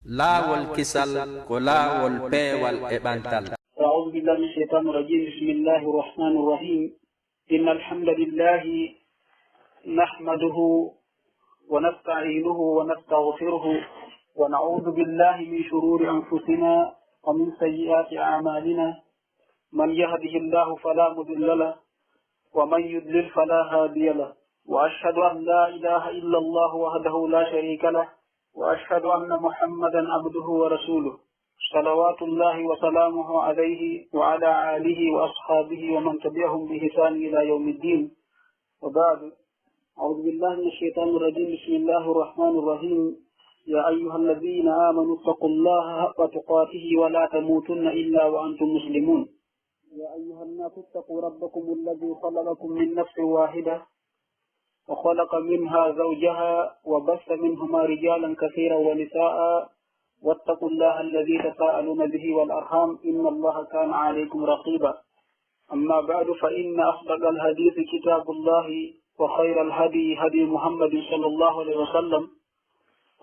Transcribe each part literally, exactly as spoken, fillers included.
Laawol kisal ko laawol peewal e ɓantal. أعوذ بالله من الشيطان الرجيم. بسم الله الرحمن الرحيم. إن الحمد لله نحمده ونستعينه ونستغفره ونعوذ بالله من شرور أنفسنا ومن سيئات أعمالنا. من يهده الله فلا مضل له ومن يضلل فلا هادي له. وأشهد أن لا إله إلا الله وحده لا شريك له وأشهد أن محمدا عبده ورسوله. صلوات الله وسلامه عليه وعلى آله وأصحابه ومن تبعهم بإحسان إلى يوم الدين. وبعد، أعوذ بالله من الشيطان الرجيم. بسم الله الرحمن الرحيم. يا أيها الذين آمنوا اتقوا الله حق تقاته ولا تموتن إلا وأنتم مسلمون. يا أيها الناس اتقوا ربكم الذي خلقكم من نفس واحدة وخلق منها زوجها وبث منهما رجالا كثيرا ونساء واتقوا الله الذي تساءلون به والأرحام إن الله كان عليكم رقيبا. أما بعد، فإن أصدق الحديث كتاب الله وخير الهدي هدي محمد صلى الله عليه وسلم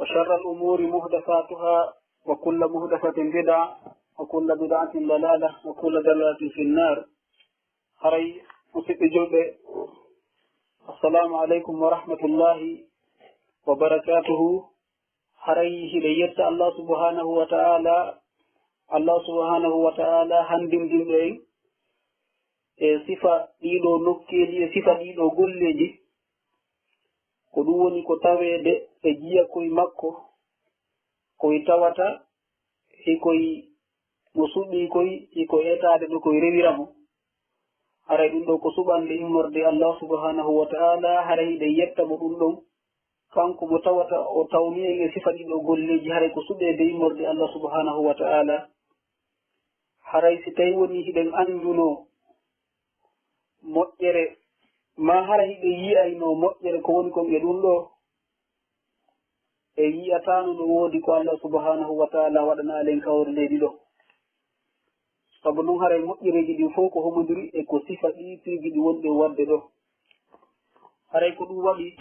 وشر الأمور محدثاتها وكل محدثة بدعة وكل بدعة ضلالة وكل ضلالة في النار. Haray, musidɓe julɓe, assalamu aleykum wa rahmatullahi wa barakatuhu. Haray hiɗen yetta Allah subhanahu wa ta'ala, Allah subhanahu wa ta'ala handindinɗo en e sifa ɗiɗo nokkeeli, e sifa ɗiɗo golleeji. Ko ɗum woni ko taweede e jiyakoy makko, koy tawata hikoy mo suɓii koy, hiko etaade no koy rewira mo. Haray ɗum ɗo ko suɓande immorde Allah subhanahu wa ta'ala, haray hiɗen yetta mo ɗum ɗon. Kanko mo tawata o tawni en e sifa ɗiɗo golleeji, haray ko suɓeede immorde Allah subhanahu wa ta'ala. Haray si tawi woni hiɗen annduno moƴƴere, ma hara hiɗen yi'ayno moƴƴere ko woni kon e ɗum ɗo, e yi'ataano no woodi ko Allah subhanahu wa ta'ala waɗanaali en kawri leydi ɗo. Sabu ɗum haray moƴƴereeji ɗin fof ko homondiri e ko sifa ɗi piiji ɗi wonɗi e waɗde ɗo. Haray ko ɗum waɗi,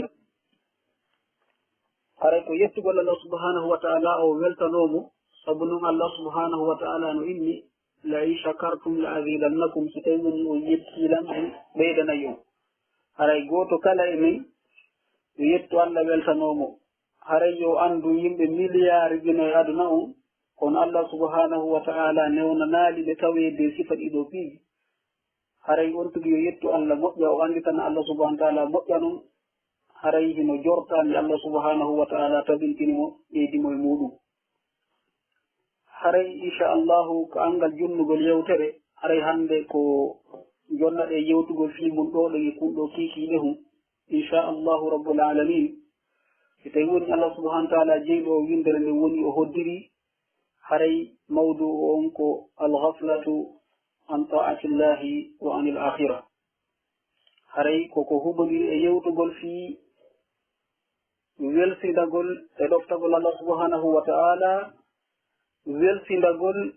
haray ko yettugol Allah subhanahu wa ta'ala o weltanoo mo. Sabu ɗum Allah subhanahu wa ta'ala no inni, "La in shakartum la azidannakum", si tawi woni on yettii lan, mi ɓeydanay on. Haray gooto kala e men yo yettu Allah weltanoo mo. Haray yo anndu yimɓe miliyaari jino e aduna on, kono Allah subhanahu wa ta'ala newnanaali ɓe taweede sifa ɗiɗo piiji. Haray on tigi yo yettu Allah moƴƴa, o annditana Allah subhanahu wa ta'ala moƴƴa non. Haray hino jortaani Allah subhanahu wa ta'ala tabintini mo, ɓeydi mo e muuɗum. Haray, insha Allahu, ko anngal jonnugol yewtere, haray hannde ko jonnaɗe yewtugol fii mun ɗo, ɗo e kun ɗo kiikiiɗe hun, insha Allahu Rabbul Alamin. Si tawi woni Allah subhanahu wa ta'ala jeyɗo o windere nden woni o hoddiri, haray mawdu on ko al-ghaflatu an ta'atillahi wa anil akhirah. Haray ko ko huɓondiri e yewtugol fii welsindagol e ɗoftagol Allah subhanahu wa ta'ala, welsindagol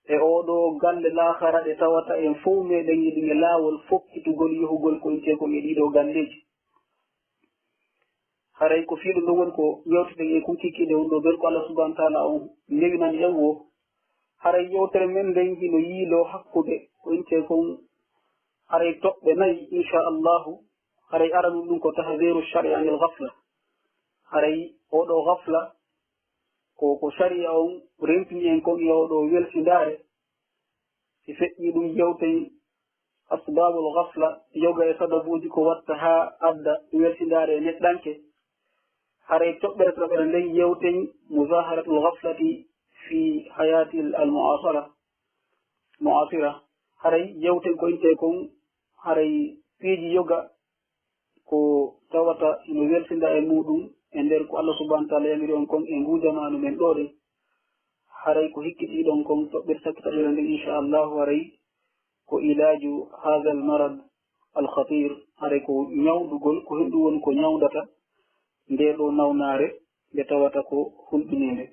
e oɗo galle laakara ɗe tawata en fow meɗen yiɗi e laawol fokkitugol yehugol ko intekon e ɗiɗo galleeji. Haray ko fii ɗum ɗon woni ko yewteten e kun kiikiiɗe on ɗo, bel ko Allah subhanahu wa ta'ala on newinani en wo. Haray yewtere men nden hino yiiloo hakkunde ko intekon haray toɓɓe nayi, insha Allahu. Haray aranun ɗum ko tahziru shari anil ghafla. Haray oɗo ghafla ko, ko shari'a on rentini en kon e oɗo welsindaare. Si feƴƴi ɗum yewten asbabul ghafla, yoga e sababuuji ko watta haa adda welsindaare e neɗɗanke. Haray toɓɓere toɓɓere nden yewten muzaharatul ghaflati fi hayatil al mu'asara, mu'asira. Haray yewten ko inte kon, haray piiji yoga ko tawata ino welsinda e muuɗum e nder ko Allah subhanahu wa ta'ala yamiri on kon e nguu jamaanu men ɗo ɗen. Haray ko hikkitiiɗon kon toɓɓere sakkitaɓere nden, insha Allahu, haray ko ilaaju haadal marad al khatir, haray ko ñawndugol, ko henɗum woni ko ñawndata nde ɗo nawnaare nde tawata ko hulɓiniinde.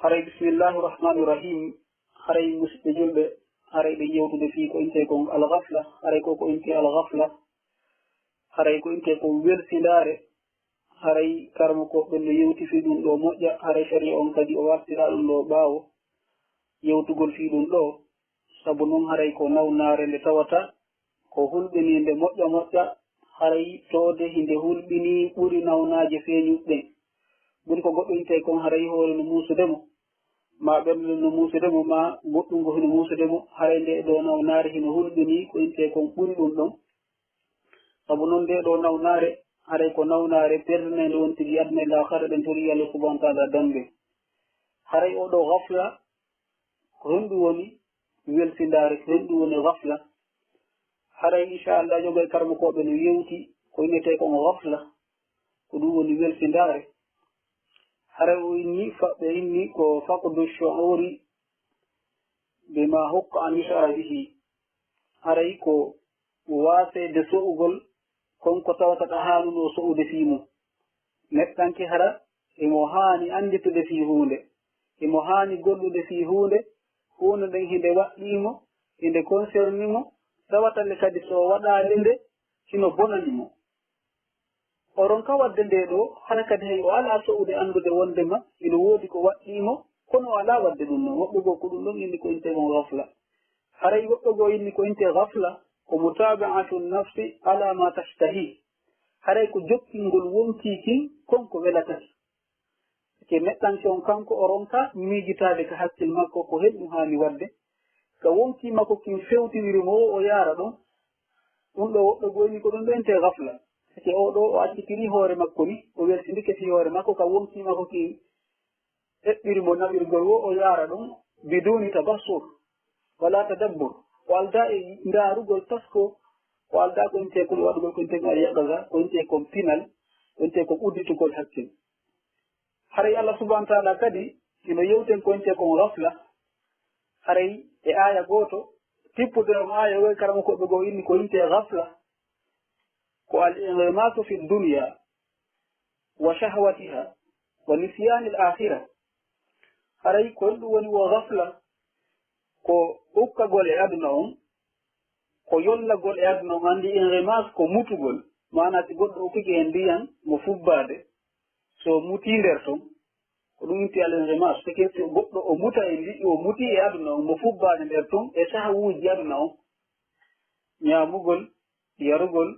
Haray, bismillahi rahmani rahim. Haray, musidɓe julɓe, haray ɗen yewtude fii ko intee kon al ghafla. Haray ko ko intee al ghafla, haray ko intee kon welsindaare. Haray karmokooɓe ɓen no yewti fii ɗun ɗoo moƴƴa, haray sariya on kadi o wartira ɗun ɗoo ɓaawo yewtugol fii ɗun ɗoo. Sabu non haray ko nawnaare nde tawata ko hulɓiniinde moƴƴa moƴƴa, haray tawde hinde hulɓinii ɓuri nawnaaje feeñuɗe ɗen. Ɓuri ko goɗɗo intee kon haray hoore no muusude mo, maa ɓernde no muusude mo, maa goɗɗun goo hino muusude mo, haray ndee ɗoo nawnaare hino hulɓinii ko intee kon ɓuri ɗun ɗon. Sabu non ndee ɗoo nawnaare, haray ko nawnaare bernineende on tigi aduna e laakhara, eɗen tori Allah subhanahu wa ta'ala dambe. Haray oo ɗoo gafla, ko honɗun woni welsindaare, ko honɗun woni gafla? Haray inchallah, yoga e karmokooɓe no yewti ko innetee kon gafla, ko ɗun woni welsindaare. Haray o inni, fa-, ɓe inni ko faqdu shu'uri bima haqqa an yus'ala bihi. Haray ko waaseede so'ugol kon ko tawata ka haanunoo so'ude fii mun. Neɗɗanke hara himo haani annditude fii huunde, himo haani gollude fii huunde, huunde nden hinde waɗɗii mo, hinde concerni mo, tawata le kadi so o waɗaali nde, hino bonani mo. O ronka waɗde ndee ɗoo, hara kadi hay o alaa so'ude anndude wonndema hino woodi ko waɗɗii mo, kono o alaa waɗde ɗun non. Woɓɓe goo ko ɗun ɗon inni ko intee kon gafla. Haray woɓɓe goo inni ko intee gafla, ko mutaaba'atu nafsi ala ma tashtahi. Haray ko jokkingol wonkii kin kon ko welata ki. Ke neɗɗanke on kanko o ronka miijitaade ka hakkil makko ko honɗun haani waɗde. Ka wonkii makko kin fewtiniri mo o yaara ɗon. Ɗun ɗoo woɓɓe goo inni ko ɗun ɗoo intee gafla. Ke oo ɗoo o accitiri hoore makko ni, o weltindike fii hoore makko ka wonkii makko kin eɓɓiri mo naɓirgol woo o yaara ɗun biduni tabassur wala tadabbur. O aldaa e ndaarugol taskoo, o aldaa ko intee kon waɗugol ko intee kon al yaqaza, ko intee kon pinal, ko intee kon udditugol hakkil. Haray Allah subhanahu wa ta'ala kadi hino yewten ko intee kon gafla. Haray e aaya gooto, tippude on aaya, woy karamokooɓe goo inni ko intee gafla, ko al inghimaasu fi dunya wa shahwatiha wa nisyaanil aakhira. Haray ko honɗun woni wo gafla? Ko ukkagol e aduna on, ko yollagol e aduna on. Anndi inhimaas ko mutugol, maanaa si goɗɗo ukkike e ndiyan mo fubbaade, so mutii nder ton, ko ɗun wi'etee al inhimaas. Seke si goɗɗo o muta e ndi, o mutii e aduna on, mo fubbaade nder ton e sahawuuji aduna on, ñaamugol, yarugol,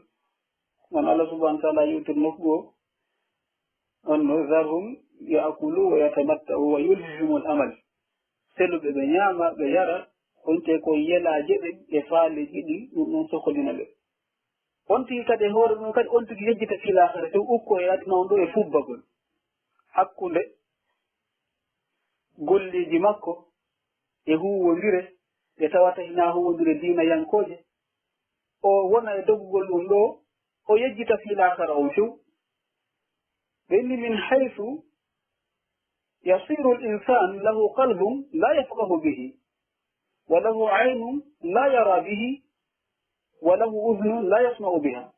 on Allah subhanahu wa ta'ala yewtiri nokku goo, on no, "Zarhum ya'kulu wa yatamatta'u wa yulhihimul amal." Selu ɓe, ɓe ñaama, ɓe yara, on te ko yelaaje ɓen e faaleeji ɗin, ɗun ɗon sokolina ɓe. On tigi kadi e hoore mun kadi, on tigi yejjita fii laakhara, tew ukko e aduna on ɗoo e fubbagol. Hakkunde golleeji makko e huuwondire, ɗe tawata hinaa huuwondire diinayankooje, o wona e dogugol ɗun ɗoo, o yejjita fii laakhara on few. Ɓe inni, "Min haythu yasiru al-insanu lahu qalbun la yafqahu bihi, wa lahu aynun la yara bihi, wa lahu udhnun la yasma'u biha."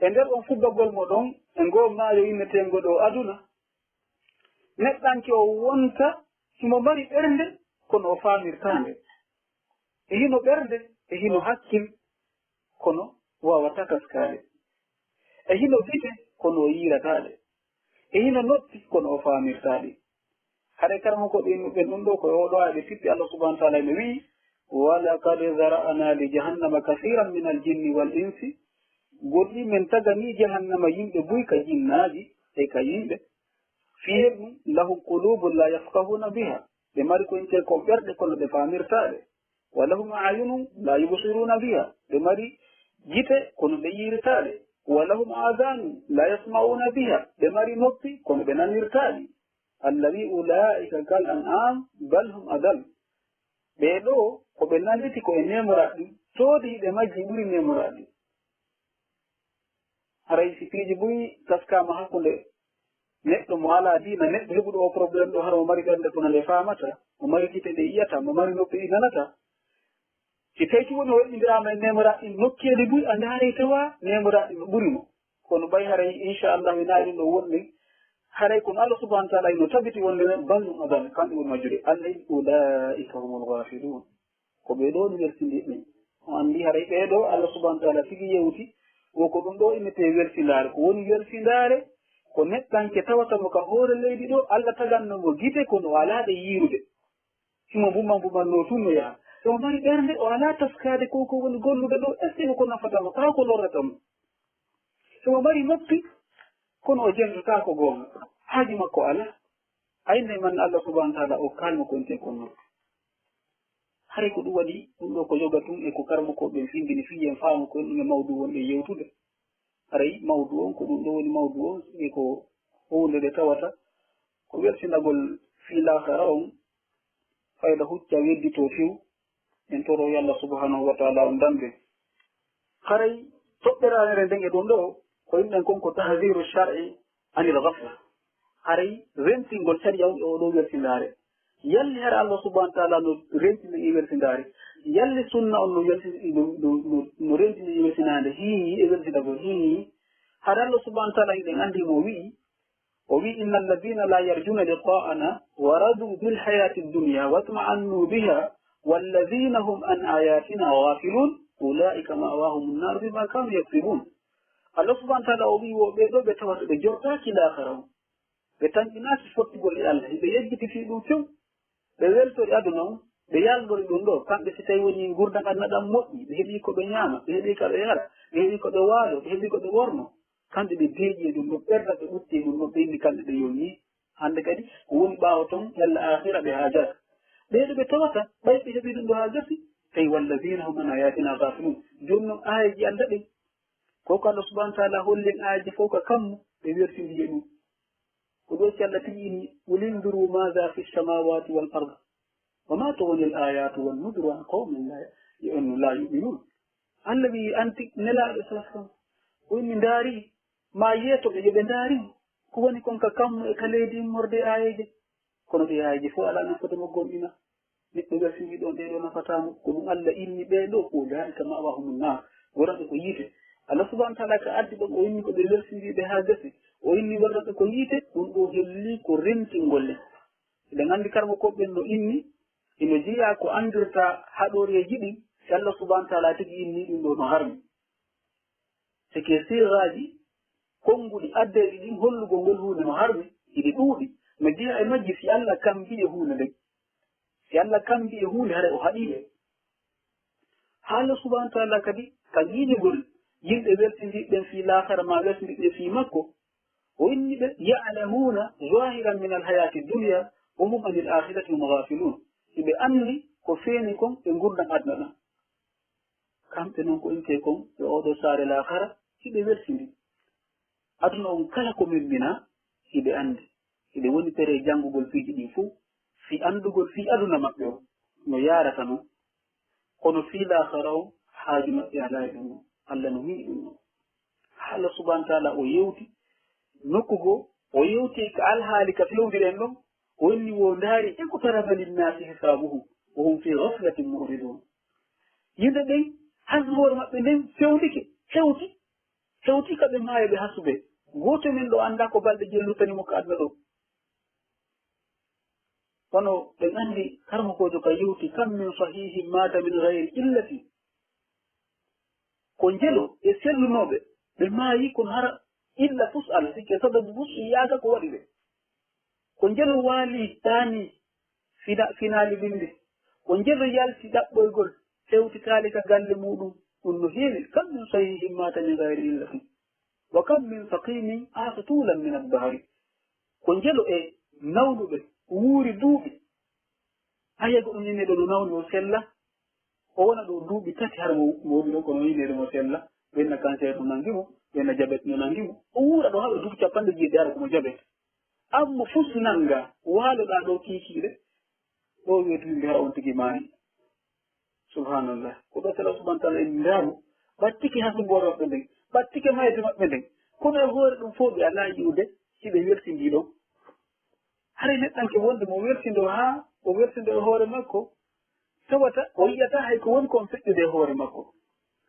E nder on fubbagol mo ɗon, e ngoo maayo inneteengo ɗoo aduna, neɗɗanke o wonta himo mari ɓernde, kono o faamirtaa nde. E hino ɓernde, e hino hakkil, kono waawataa taskaade. E hino gite, kono o yiirataa ɗe. E hino noppi, kono o faamirtaa ɗi. Haray karamokooɓe innuɓe ɗun ɗoo, ko e oo ɗoo aaya ɓe tippi. Allah subhanahu wa ta'ala no wi'i, "Wa laqad zara'na li jahannama kathiran min al-jinni wal insi." Gollii men tagani jahannama yimɓe buy ka jinnaaji e ka yimɓe. Fii hen ɗun, "lahum qulubun la yafqahuna biha." Ɓe mari ko intee kon ɓerɗe, kono ɓe faamirtaa ɗe. "Wa lahum a'yunun la yubsiruna biha." Ɓe mari gite, kono ɓe yiirataa ɗe. "Wa lahum adhanun la yasma'una biha." Ɓe mari noppi, kono ɓe nanirtaa ɗi. "Allazi ula'ika kal an'am bal hum adal." Ɓee ɗoo, ko ɓe nanditi ko e neemoraaɗi, soodi hiɓe majji ɓuri neemoraaɗi. Haray si piiji buy taskaama hakkunde neɗɗo mo alaa diina, neɗɗo heɓuɗo oo problème ɗoo, hara mo mari ɓernde kono nde faamataa, mo mari gite ɗe yi'ataa, mo mari noppi ɗi nanataa. Si tawi tun woni o heɓindiraama e neemoraaɗi nokkeeli buy, a ndaaray tawa neemoraaɗi no ɓuri mo. Kono ɓay haray, inchallah, hinaa ɗun ɗoo wonde, haray kono Allah subhanahu wa ta'ala hino tabiti wonde men, "Bal hum adal," kamɓe woni majjude. Allah wi'i, "Ula'ika humul ghafilun." Ko ɓee ɗoo woni welsindiiɓe. On anndi haray ɓee ɗoo Allah subhanahu wa ta'ala tigi yewti, Wo ko ɗum ɗo innetee welsindaare. Ko woni welsindaare? Ko neɗɗanke tawata mo ka hoore leydi ɗo, Alla taganno mo gite kono o alaa ɗe yiirude. Himo mbuma mbumannoo tun no yaha. Himo mari ɓernde, o alaa taskaade ko ko woni gollude ɗo, est-ce que ko nafata mo, kaa ko lorrata mo? Himo mari noppi, kono o jenndotaa ko goonga. Haaju makko alaa. Ay, nde man Alla subhanahu wa taala o kalmo ko ente kon non. Haray ko ɗum waɗi, ɗum ɗo ko yoga tun e ko karamokooɓe ɓen findini fii en faamu ko ɗum e mawdu wonɗo e yewtude. Haray mawdu on, ko ɗum ɗo woni mawdu on, e ko huunde nde tawata ko welsinagol fii laakara on, fayda hucca wedditoo few, en toro yo Alla subhanahu wa taala on dambe. Haray toɓɓere anere nden e ɗum ɗo, ko yimɓen kon ko tahziru shar'i anil ghafla. Haray rentingol sariya on e oo ɗoo welsindaare. Yalli hara Allah subhanahu wa taala no rentina e welsindaare? Yalli sunna on no welsi-, no, no, no, no rentina e welsinaande? Hii, e welsindagol? Hii. Hara Allah subhanahu wa taala, hiɗen anndi mo wi'i, o wi'i, "Inna alladhina la yarjuna liqa'ana wa radu bil hayati dunya wa tma'annu biha walladhina hum an ayatina ghafilun ulaika ma'wahum an-nar bima kanu yaksibun." Allah subhanahu wa taala o wi'i, wo ɓee ɗoo ɓe tawata ɓe jortaaki laakara on. Ɓe tanƴinaaki fottugol e Allah, hiɓe yejjiti fii ɗum few. Ɓe weltori aduna on, ɓe yaldori ɗum ɗo. Kamɓe, si tawi woni ngurndan aduna ɗan moƴƴi, ɓe heɓi ko ɓe ñaama, ɓe heɓi ka ɓe yara, ɓe heɓi ko ɓe waalo, ɓe heɓi ko ɓe worno. Kamɓe ɓe deeƴi e ɗum ɗo, ɓerɗe ɓe ɓutti e ɗum ɗo, ɓe inni kamɓe ɓe yonni. Hannde kadi, ko woni ɓaawo ton, yalla aakhira ɓe haajaaka. Ɓee ɗo ɓe tawata, ɓay ɓe heɓi ɗum ɗo haa gasi, tawi walladhina hum an ayatina ghafilun. Jooni non aayeeji Allah ɗin, ko ko Allah subhanahu wa taala holli en aayeeji fow ka kammu, ɓe weltindiri e ɗum. Ko ɗo si Allah tigi inni, "Qul inzuru maadha fi samawati wal ard, wa ma tughni al ayatu wan nuduru an qawmin la, la yu'minun." Allah wi'i, an tigi Nelaaɗo sallallahu alaihi wasallam, o inni, ndaari, ma yeeto ɓe, yo ɓe ndaari ko woni kon ka kammu e ka leydi immorde e aayeeje. Kono ɗi aayeeje fow alaa nafude mo gomɗina. Neɗɗo welsindiiɗo ɗee ɗoo nafataa mo. Ko ɗum Allah inni ɓee ɗoo, ko ulaa'ika ma'waahumun naar, wonanɓe ko yiite. Allah subhaanahu wa ta'aalaa ka addi ɗon, o inni ko ɓe welsindiiɓe haa gasi. O inni wonanɓe ko yiite, ɗum ɗoo helli ko rentingol en. Eɗen anndi karamokooɓe ɓen no inni, hino jeyaa ko anndirta haɗooreeji ɗin, si Allah subhaanahu wa ta'aalaa tigi inni ɗum ɗoo no harmi. Sike siiraaji konnguɗi addeeɗi ɗin hollugol ngol huunde no harmi, hiɗi ɗuuɗi. No jeyaa e majji si Allah kambi e huunde nden. Si Allah kambi e huunde, haray o haɗii ɓe. Haa Allah subhaanahu wa ta'aalaa kadi, ka yiɗugol yimɓe welsindiiɓe ɓen fii laakara, maa welsindiiɓe ɓen fii makko, o inni ɓe, "Ya'lamuuna zaahiran minal hayaati dunya, wa hum anil aakhirati hum ghaafiluun." Hiɓe anndi ko feewi kon e ngurndan aduna ɗan. Kamɓe non ko intee kon e oo ɗoo saare laakara, hiɓe welsindii. Aduna on kala ko memminaa, hiɓe anndi. Hiɓe woni pere janngugol piiji ɗin fow, fii anndugol fii aduna maɓɓe on no yaarata non. Kono fii laakara on, haaju maɓɓe alaa e ɗum on. Allah no yiɗi ɗum on. Haa Allah subhaanahu wa ta'aalaa o yewti nokku goo, o yewti ka alhaali ka fewndiri en ɗon, o inni, "Wo ndaari, iqtaraba linnaasi hisaabuhum, wa hum fii ghaflatin mu'riduun." Yimɓe ɓen, hasbuwol maɓɓe nden fewndike, hewti, hewti ka ɓe maaya ɓe hasubee. Gooto men ɗoo anndaa ko balɗe joy luttani mo ka aduna ɗoo. Kono ɓen anndi karamokoojo ka yewti, "Kam min sahiihin maata min ghayri illatin." Ko njelo e sellunooɓe, ɓe maayi, kono hara illa fus alaa, sikke sababu fus yaaka ko waɗi ɓe. Ko njelo waali taani fina-, finaali bimbi. Ko njelo yalti ɗaɓɓoygol, hewtitaali ka galle muuɗum. Ɗum no heewi. "Kam min sahiihin maata min ghayri illatin. Wa kam min saqiimin aasha tuulan min ad-dahri." Ko njelo e nawnuɓe wuuri duuɓi. Haya goɗɗo neneɗo no nawni o sella, o wona ɗo duuɓi tati hara mo, mo woni ɗon, kono neneɗo mo sella, ɓenna cancer no nangi mo, ɓenna diabète no nangi mo. O wuura ɗo haɗa duuɓi capanɗe jeeɗiɗi hara ko mo diabète. Amma fus nanga, waaloɗaa ɗo kiikiiɗe, ɗo weetu yimɓe hara on tigi maani. Subhanallah. Ko ɗo Allah subhanahu wa ta'ala en ndaaru, ɓattike hasbuwol maɓɓe nden, ɓattike mayde maɓɓe nden. Kono e hoore ɗum fof ɓe alaa yi'ude, hiɓe weltindii ɗon. Haray neɗɗanke wonde mo weltindoo haa o weltindoo e hoore makko, tawata o yi'ataa hay ko woni kon feƴƴude e hoore makko.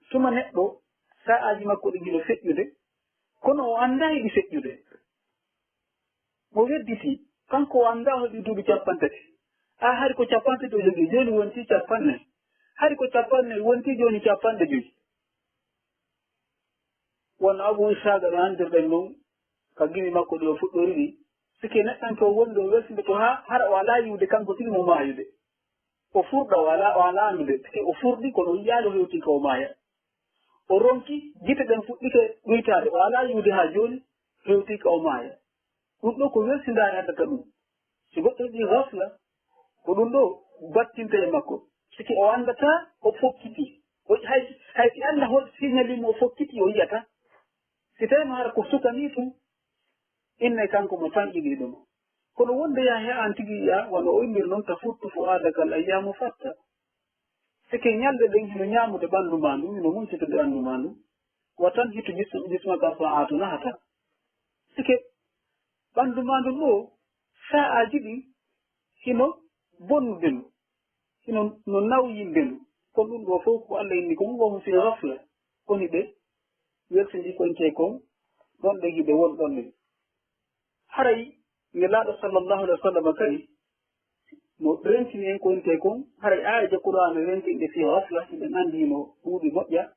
Tuma neɗɗo, sa'aaji makko ɗin hino feƴƴude, kono o anndaa hiɗi feƴƴude. Mo wedditi, kanko o anndaa o heɓi duuɓi capanɗe tati. A hari ko capanɗe tati o jogii, jooni wonti capanɗe nayi. Hari ko capanɗe nayi, wonti jooni capanɗe joy. Won Abu Isaaqa no anndirɗen non, ka gimi makko ɗi o fuɗɗori ɗi. Sike neɗɗanke o wondi o welsindito haa hara o alaa yiwde kanko tigi mo maayude. O furɗa o alaa, o alaa anndude. Sike o furɗi kono o yiyaali o hewtii ka o maaya. O ronki, gite ɗen fuɗɗike ɗuytaade, o alaa yiwde haa jooni, hewtii ka o maaya. Ɗum ɗo ko welsindaare addata ɗum. Si goɗɗo yiɗi gafla, ko ɗum ɗo battinte e makko. Sike o anndataa, o fokkiti. O, hay, hay si annda hol signali mo o fokkiti, o yiyata. Si tawii mo hara ko suka nii tun, inne kanko mo tanƴiniiɗo mo. Kono wonde yaa he an tigi yiya, wano o innir non, "Tafuttu fu'aadaka al ayyaamu fatta." Sike ñalɗe ɗen hino ñaamude ɓanndu maa ndun, hino muncitude ɓanndu maa ndun. Wa tanhitu jis-, jismaka sa'atu nahata. Sike ɓanndu maa ndun ɗo, sa'aaji ɗin hino bonnude ndu, hino no nawyinde ndu. Kono ɗum ɗo fof ko Allah inni kon, "Wa hum fi ghafla." Koni ɓe weltindii konte kon, ɗon ɗe hiɓe won ɗon ɗen. Haray Nelaaɗo sallallahu alaihi wa sallam kadi no rentini en konte kon, haray aayeeje Qur'aana rentinɗe fi ghafla, hiɗen anndi no ɗuuɗi moƴƴa.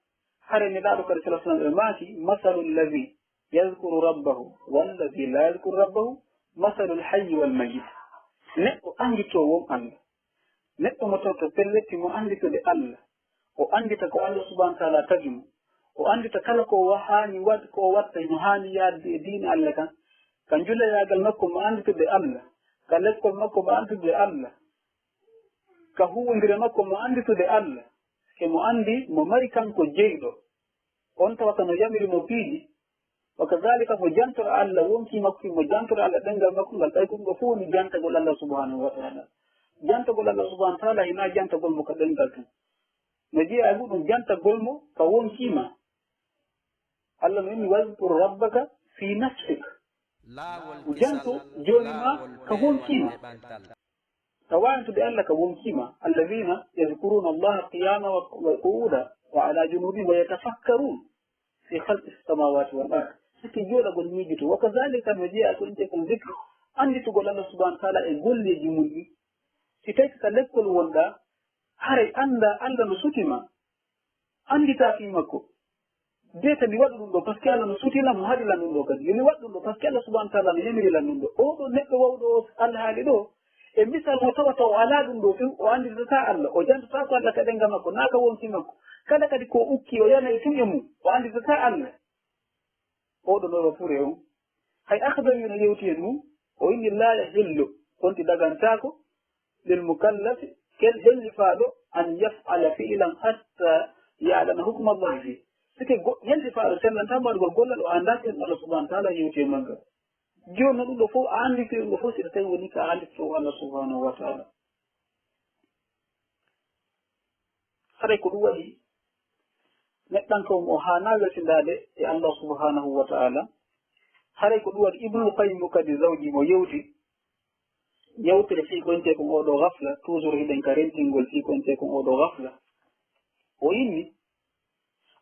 Haray Nelaaɗo kadi sallallahu alaihi wa sallam ɓe maaki, "Masalul ladhi yadhkuru rabbahu wal ladhi la yadhkuru rabbahu, masalul hayyi wal mayyit." Neɗɗo annditoowo on Allah, neɗɗo mo tawto pellet himo annditude Allah, o anndita ko Allah subhanahu wa ta'ala tagi mo, o anndita kala ko wa-, haani waɗ-, ko o watta himo haani yaadde e diine Allah kan, ka njulayaagal makko mo annditude Allah, ka lekkol makko mo annditude Allah, ka huuwondire makko mo annditude Allah, himo anndi mo mari kanko jeyɗo, on tawata no yamiri mo piiji, wa kadhalika mo jantora Allah wonkii makko, mo jantora Allah ɗemngal makko ngal, ɓay ko ɗum ɗo fof woni jantagol Allah subhanahu wa ta'ala. Jantagol Allah subhanahu wa ta'ala hinaa jantagol mo ka ɗemngal tan. No jeyaa e muɗum jantagol mo ka wonkii ma. Allah no inni, "Wadhkur rabbaka fi nafsik." Janto jooni ma ka wonkii ma. Ka wayantude Allah ka wonkii ma. "Alladhina yadhkuruna Allaha qiyaman wa, wa qu'udan wa ala junubihim wa yatafakkarun fi khalqis samawati wal ard." Sikki jooɗagol miijito. Wa kadhalika no jeyaa ko innde kon zikr, annditugol Allah subhanahu wa ta'ala e golleeji mun ɗin. Si tawi ka lekkol wonɗaa, haray anndaa Allah no suti ma. Annditaa fii makko. Deeta mi waɗu ɗum ɗo, parce que Allah no suti lan, mo haɗi lan ɗum ɗo kadi. Yo mi waɗu ɗum ɗo, parce que Allah subhanahu wa ta'ala no yamiri lan ɗum ɗo. Oo ɗoo neɗɗo wawɗo oo alhaali ɗoo, e misal mo tawata o alaa ɗum ɗoo few, o annditataa Allah, o jantataa ko Allah ka ɗemngal makko, naa ka wonkii makko. Kala kadi ko o ukkii, o yanay tun e mum, o annditataa Allah. Oo ɗoo no fure on. Hay Akhdari no yewti e mum, o inni, "La yahillu", on ti dagantaako, "lil mukallafi", kel hellifaaɗo, "an yaf'ala fi'lan hatta ya'lama hukma Allahi fih." Sike go-, hellifaaɗo sellantaa mo waɗugol gollal o anndaa ken Allah subhanahu wa ta'ala yewti e maggal. Jooni no ɗum ɗo fof a annditi ɗum ɗo fof, si tawi woni ka annditotoo Allah subhanahu wa ta'ala. Haray ko ɗum waɗi neɗɗanke on o haanaa welsindaade e Allah subhanahu wa ta'ala. Haray ko ɗum waɗi Ibnul Qayyim kadi Zawji mo yewti, yewtere fii ko intee kon oo ɗoo gafla, toujours hiɗen ka rentingol fii ko intee kon oo ɗoo gafla. O inni,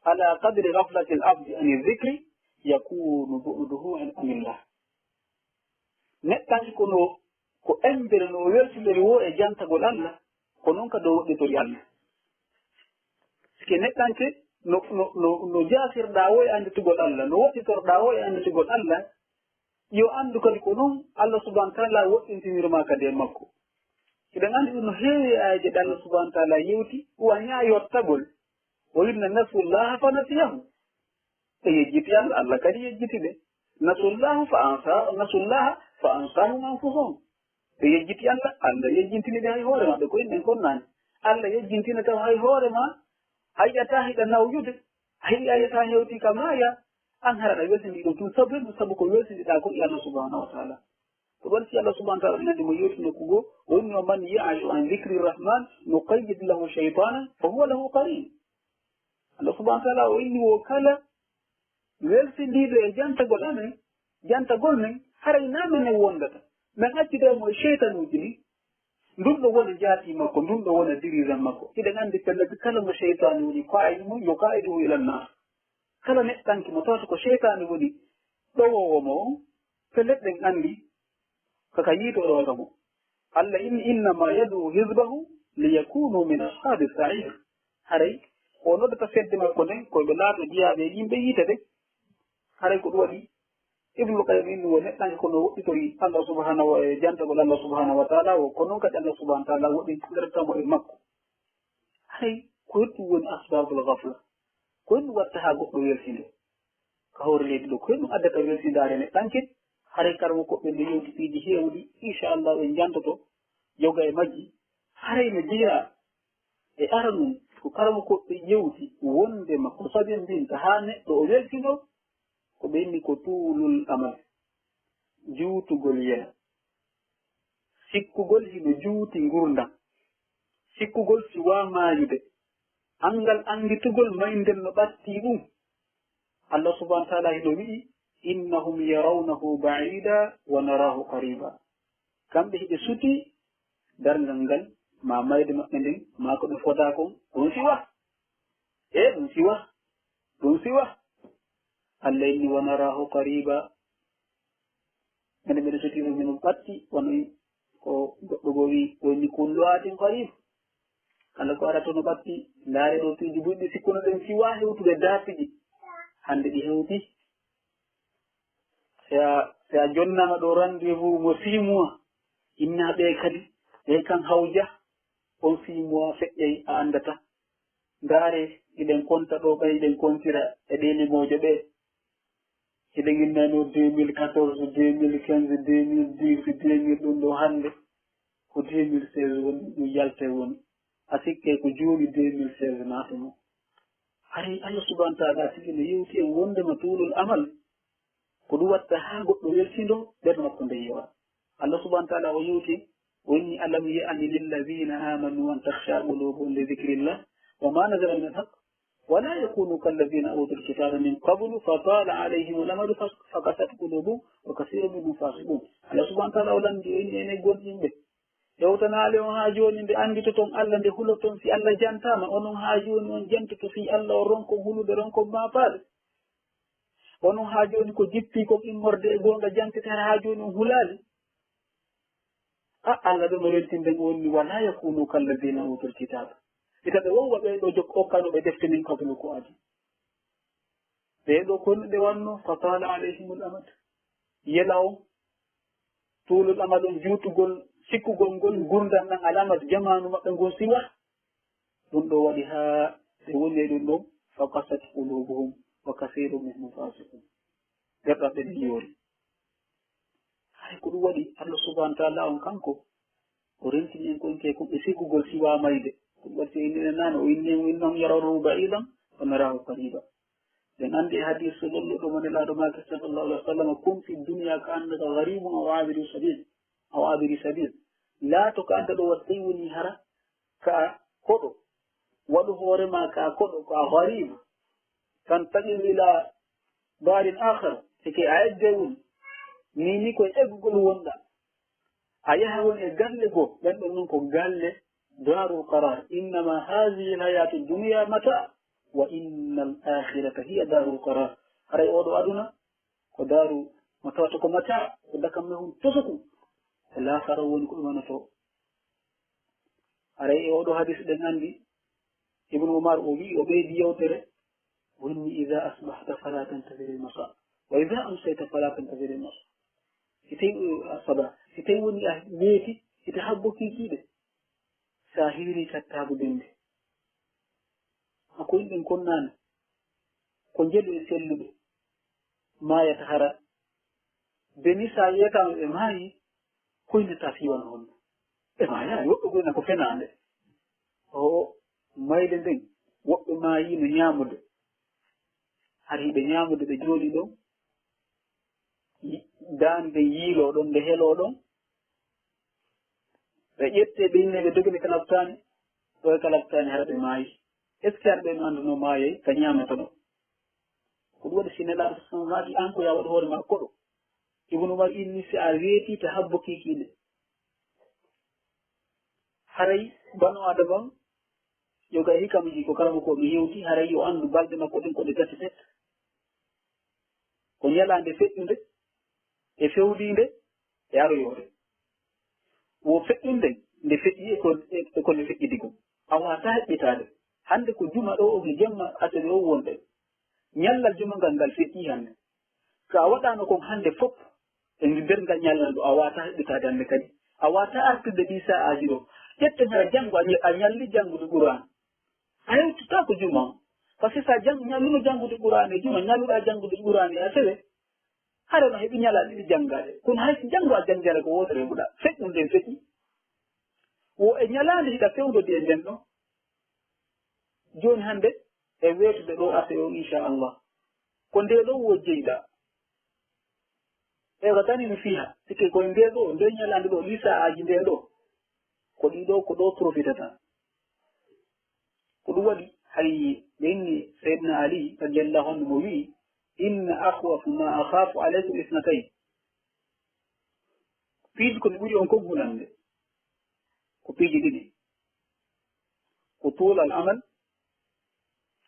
"Ala qadri ghaflatil abdi ani dhikri yakunu bu'duhu anillah." Neɗɗanke ko no, ko embere no o welsinori woo e jantagol Allah, ko non kadi o woɗɗitori Allah. Sike neɗɗanke no, no, no, no jaasirɗaa woo e annditugol Allah, no woɗɗitorɗaa woo e annditugol Allah, yo anndu kadi ko non Allah subhanahu wa ta'ala woɗɗintiniri ma kadi e makko. Hiɗen anndi ɗum no heewi e aayeeje ɗe Allah subhanahu wa ta'ala yewti, wañaa yottagol. O inna nasullaha fa nasiyahum. Ɓe yejjiti Allah, Allah kadi yejjiti ɓe. Nasullahu fa ansa-, nasullaha fa ansahum anfusahum. Ɓe yejjiti Allah, Allah yejjintini ɓe hay hoore maɓɓe, ko inɗen kon naane. Allah yejjintina taw hay hoore ma, a yi'ataa hiɗa nawyude, a yi'ataa hewti ka maaya, an hara aɗa welsindi ɗum tun. Sabu ɗum, sabu ko welsindiɗaa ko e Allah subhanahu wa ta'ala. Ko ɗum waɗi si Allah subhanahu wa ta'ala nandi mo yewti nokku goo, o inni, "Wa man ya'shu an dhikri rahman nuqayyid lahu shaytanan fa huwa lahu qarin." Allah subhanahu wa ta'ala o inni wo kala welsindiiɗo e jantagol amen, jantagol men, haray naa men en wondata. Men accida mo e seytanuuji ɗin. Ndun ɗo wona jaati makko, ndun ɗo wona dirijan makko. Hiɗen anndi pellet kala mo seytaane woni qaa'idu mum, yuqa'iduhu ilan naar. Kala neɗɗanke mo tawata ko seytaane woni ɗowoowo mo on, pellet ɗen anndi ko ka yiite o ɗowata mo. Allah inni, "Innama yad'u hizbahu liyakunu min ashabi sa'ir." Haray o noddata fedde makko nden, ko ɓe laato jiyaaɓe e yimɓe yiite ɓe. Haray ko ɗum waɗi Ibnul Qayyim inni wo neɗɗanke kono woɗɗitori Allah subhanahu wa, e jantagol Allah subhanahu wa taala wo, ko noon kadi Allah subhanahu wa taala woɗɗintindirta mo e makko. Haray ko ɗum woni asbabul ghafla. Ko ɗum watta haa goɗɗo welsindo ka hoore leydi ɗo. Ko ɗum addata welsindaare neɗɗanke. Haray karamokooɓe nde yewti piiji heewɗi, inchallah en jantoto yoga e majji. Haray no jeyaa e aranun ko karamokooɓe yewti wondema ko sabindinta haa neɗɗo o welsindo, ko ɓe inni ko tuulul amal, juutugol yela. Sikkugol hino juuti ngurndan. Sikkugol si waa maayude. Anngal anngitugol maynden no ɓattii ɗum. Allah subhanahu wa taala hino wi'i, "Innahum yarawnahu ba'ida wa narahu qariba." Kamɓe hiɓe suti darngal ngal, ma mayde maɓɓe nden, ma ko ɓe fodaa kon, ɗum si wah. E ɗum si wah. Ɗum si wah. Allah inni, "Wa narahu qariba." Mene mene soti ɗum hino ɓatti, wano ko goɗɗo goo wi'i, "Wonni kullu atin qarib." Kala ko arata no ɓatti, ndaare ɗo piiji buy ɗi sikkuno ɗen si waa hewtude daafiji. Hannde ɗi hewti. Si a, si a jonnaama ɗo rendez-vous mo six mois, inna ɓe kadi, ɓe kan hawja, on six mois feƴƴay a anndata. Ndaare, hiɗen konta ɗo, ɓay hiɗen kontira e ɗee limooje ɓee. Hiɗen innano deux mille quatorze, deux mille quinze, deux mille dix, deux mille ɗum ɗo hannde. Ko deux mille seize woni, ɗum yalte woni. A sikke ko jooni deux mille seize naatuno. Hari Allah subhanahu wa taala tigi no yewti en wondema tuulul amal. Ko ɗum watta haa goɗɗo welsindo, ɓernde makko nde yewa. Allah subhanahu wa taala o yewti, o inni, "Alam ya'ni lilladhina amanu an takhsha qulubuhum li dhikrillah wa ma nazala min al-haqq, wa la yakunu kalladhina utul kitaba min qablu fa tala alayhim al-amadu fa, fa qasat qulubuhum wa kathirun minhum fasiqun." Allah subhanahu wa taala o lanndi, o inni, "Enen gomɗinɓe, hewtanaale on haa jooni nde annditoton Allah, nde huloton, si Allah jantaama, onon haa jooni on jantoto fii Allah, on ronkon hulude, ronkon maafaade? Onon haa jooni ko jippii kon immorde e goonga jantete, hara haa jooni on hulaali?" A, Allah ɗo no weltinde mo wonni, "Wa la yakunu kalladhina utul kitaba." Ita ɓe wowwa ɓee ɗo jok-, okkanuɓe defte min qablu ko adi. Ɓee ɗo ko honno ɓe wanno? "Fa tala alayhimul amad." Yela on, tuulul amal on, juutugol, sikkugol ngol, ngurndan ɗan, al amad, jamaanu maɓɓe ngon siwa. Ɗum ɗo waɗi haa ɓe woni e ɗum ɗon, "fa qasat qulubuhum wa kathirun minhum fasiqun." Ɓerɗe maɓɓe ɗen yoori. Hay ko ɗum waɗi Allah subhanahu wa taala on kanko, o rentini en konke kon e sikkugol siwa mayde. Ko ɗum waɗi si en nani o inni en, "Innahum yarawnahu ba'idan wa narahu qariba." Ɓen anndi e hadis lolluɗo mo Nelaaɗo maaki sallallahu alaihi wa sallam, "Kun fi dunya ka annaka gharibun aw abiru sabil, aw abiri sabil." Laato ka adda ɗo waɗi tawi woni hara ka koɗo. Waɗu hoore ma ka koɗo, ka gharib. Tantaqilu ila darin akhar. Sike a egge woni. Ni ni ko e eggugol wonɗa. A yaha woni e galle goo. Ɓen ɗon non ko galle darul qarar. "Innama hadhihi al hayatu dunya mata, wa innal akhirata hiya darul qarar." Haray oɗo aduna ko daru mata, to ko mata, ko dakam mehun tosoku. Ko laakara woni ko ɗum wonata. Haray e oɗo hadis ɗen anndi, Ibnu Umar o wi'i, o ɓeydi yewtere, o inni, "Idha asbahta fala tantazir al-masa, wa idha amsayta fala tantazir al-masa." Si tawi, eh, asaba, si tawi woni a weeti, ita habbo kiikiiɗe. Sa hiiri kattaagu dennde. A ko yimɓe konnaani, ko njelu e selluɓe maayata hara. Beni sa yiyataama ɓe maayi, koynata fii wano honno? Ɓe maayaali, woɓɓe goyna ko fenaande. O mayde nden, woɓɓe maayi no ñaamude. Hari ɓe ñaamude, ɓe jooɗi ɗon, yi-, daande nden yiiloo ɗon, nde heloo ɗon. Ɓe ƴettee, ɓe innee, ɓe dogine ka labtaani, ɗo e ka labtaani, hara ɓe maayi. Est-ce que hara ɓe no annduno maayay ka ñaamata ɗon? Ko ɗum waɗi si Nelaaɗo sallallahu alaihi wasallam maaki, an ko yaa waɗu hoore maa koɗo. Ibnu Umar inni, si a weetii ta habbo kiikiiɗe. Haray banu Aadama on, yo ga hikamuji ko kala mo ko mi yewti, haray yo anndu balɗe makko ɗen ko ɗe gasi set. Ko ñalaande feƴƴunde, e fewliinde, e aroyoore. Wo feƴƴunde, nde feƴƴi e ko, e ko nde feƴƴidi kon. A waawataa heɓɓitaade. Hannde ko juma ɗo, o jemma aset o wonde. Ñallal juma ngal, ngal feƴƴi hannde. Ko a waɗaano kon hannde fof, e nder ngal ñalal ɗo, a waawataa heɓitaade hannde kadi. A waawataa artirde ɗii saa'aaji ɗo. Ƴetten hara janngo, a ña-, a ñalli janngude Qur'aan. A hewtitaako juma on. Par ce que so a jang-, ñalluno janngude Qur'aan e juma, ñalluɗaa janngude Qur'aan e asewe, hara no heɓi ñalaa ɗiɗi janngaade. Kono hay so janngo a janngaade ko wootere heɓuɗaa. Feƴƴu nden feƴƴi. Wo e ñalaande hiɗa fewndodi e nden ɗon. Jooni hannde e weetude ɗo asewe on, inchallah. Ko nde ɗo wo jeyɗaa. E ko tani mi fiha, sikke koye nde ɗo, nde ñalaande ɗo, ɗii saa'aaji nde ɗo. Ko ɗii ɗo, ko ɗo profitata. Ko ɗum waɗi hay ɓe inni Seydina Ali radiyallahu anhu mo wi'i, "Inna akhwafu ma akhafu alaykum isnatayn." Piiji ko mi ɓuri on kon hulande. Ko piiji ɗiɗi. Ko tuul al amal,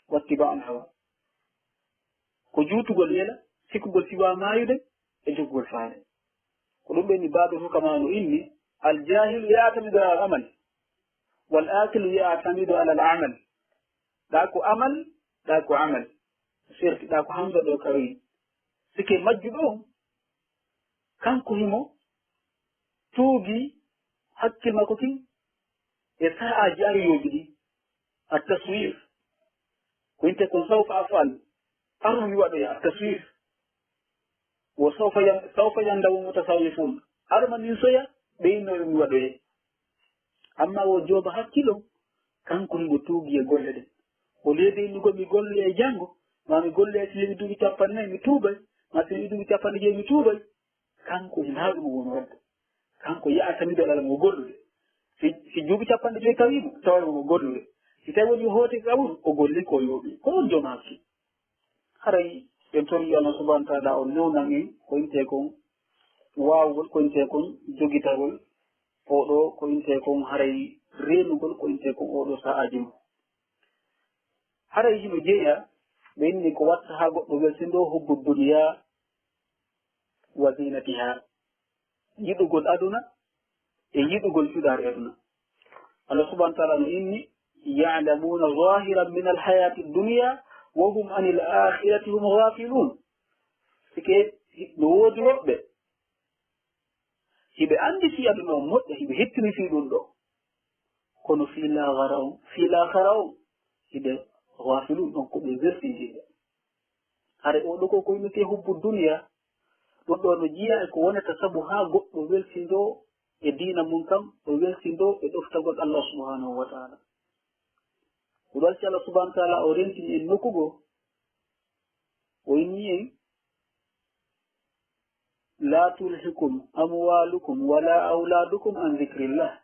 wa ittiba al hawa. Ko juutugol yela, sikkugol siwaa maayude, e jokkugol faale. Ko ɗum ɓe ni baado hukama no inni, "Al jaahilu ya'tamidu ala al amal, wal aaqilu ya'tamidu ala al amal." Ɗa ko amal, ɗa ko amal. Serti ɗa ko hamza ɗo kawi. Sike majjuɗo on, kanko himo tuugi hakkil makko kin e sa'aaji ariyooji ɗi. At taswif. Ko inte kon sawfa afal. Arno mi waɗoya at taswif. Wo sawfa yan-, sawfa yandamu mutasawwifun. Arma min soya, ɓe inno mi waɗoye. Amma wo jooba hakkilo, kanko himo tuugi e golle ɗen. O leedi innugol mi golle e janngo, ma mi golle e si heɓi duuɓi capanɗe nayi, mi tuubay, ma si heɓi duuɓi capanɗe jeeɗi, mi tuubay. Kanko hinaa ɗum woni waɗde. Kanko yaha tan miɗo alal mo gollude. Si, si duuɓi capanɗe joy tawi mo, tawa mo gollude. Si tawi woni hooti ka ɓuru, o golli ko yooɓi. Ko ɗum joom hakkil. Haray en tori Allah subhanahu wa ta'ala o newnan en ko intee kon waawugol, ko intee kon jogitagol, oɗo ko intee kon haray reenugol, ko intee kon oɗo sa'aaji mo. Haray hino jeeya, ɓe inni ko watta haa goɗɗo weltindoo hubbu duniya wa zinatiha. Yiɗugol aduna e yiɗugol cuɗaari aduna. Allah subhanahu wa ta'ala no inni, "Ya'lamuna zahiran min al-hayati dunya wa hum anil akhirati hum ghafilun." Sike no woodi woɓɓe, hiɓe anndi fii aduna on moƴƴa, hiɓe hettini fii ɗum ɗo. Kono fii laakhara on, fii laakhara on, hiɓe ghafilun, ɗon ko ɓe welsindiiɓe. Hare oo ɗoo ko ko innetee hubbu duniya, ɗum ɗoo no jiyaa e ko wonata sabu haa goɗɗo welsindoo e diina mum kan, o welsindoo e ɗoftagol Allah subhanahu wa ta'ala. Ko ɗum waɗi si Allah subhanahu wa ta'ala o rentini en nokku goo, o inni en, "La tulhikum amwalukum wala awladukum an dhikrillah."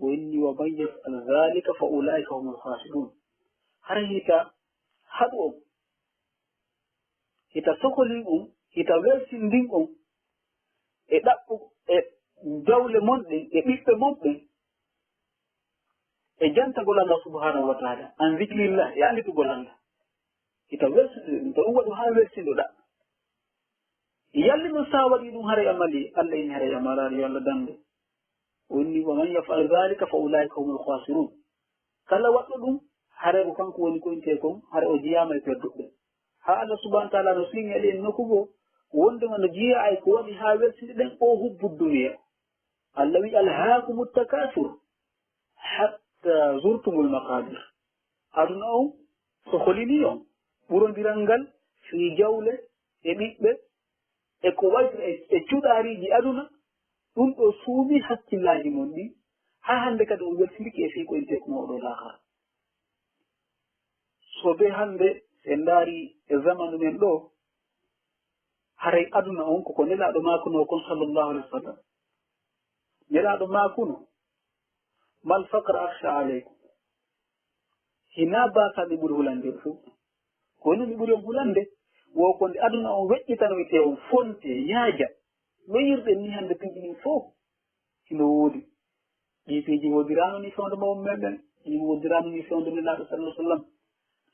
O inni, "Wa man yaf'al dhalika fa ulaika humul khasirun." Hara hita haɗu on, hita sokolin on, hita welsindin on e ɗaɓɓu, e jawle mon ɗen, e ɓiɓɓe mon ɓen, e jantagol Allah subhanahu wa ta'ala, an dhikrillah, e anditugol Allah. Hita welsindin, to ɗum waɗu haa welsindoɗa. Yalli non sa waɗi ɗum haray a mali, Allah inni haray a malaari yo Allah dande. O inni, "Wa man yaf'al dhalika fa ulaika humul khasirun." Kala waɗɗo ɗum, haray ko kanko woni ko intee kon, haray o jiyaama e perduɓe. Haa Allah subhanahu wa ta'ala no signali en nokku goo, wondema no jiyaa e ko waɗi haa welsinde ɗen o hubbu duniya. Allah wi, "Alhaakumut takathur hatta zurtumul maqabir." Aduna on sokolini on, ɓurondiral ngal fii jawle e ɓiɓɓe, e ko wayi e, e cuɗaariiji aduna, ɗum ɗo suumi hakkillaaji mon ɗin, haa hannde kadi on weltindike e fii ko intee kon oɗo laakara. So be hannde en ndaari e zamanu men ɗo, haray aduna on ko ko Nelaaɗo maakunoo kon sallallahu alaihi wasallam. Nelaaɗo maakuno, "Mal faqra akhsha alaykum." Hinaa baasa mi ɓuri hulande on fof. Ko honɗum mi ɓuri on hulande? Wo ko nde aduna on weƴƴitanoytee on, fonte, yaaja. No yi'irɗen ni hannde piiji ɗin fof hino woodi. Ɗii piiji woodiraano ni fewndo mawɓe men ɓen. Ɗi woodiraano ni fewndo Nelaaɗo sallallahu alaihi wasallam.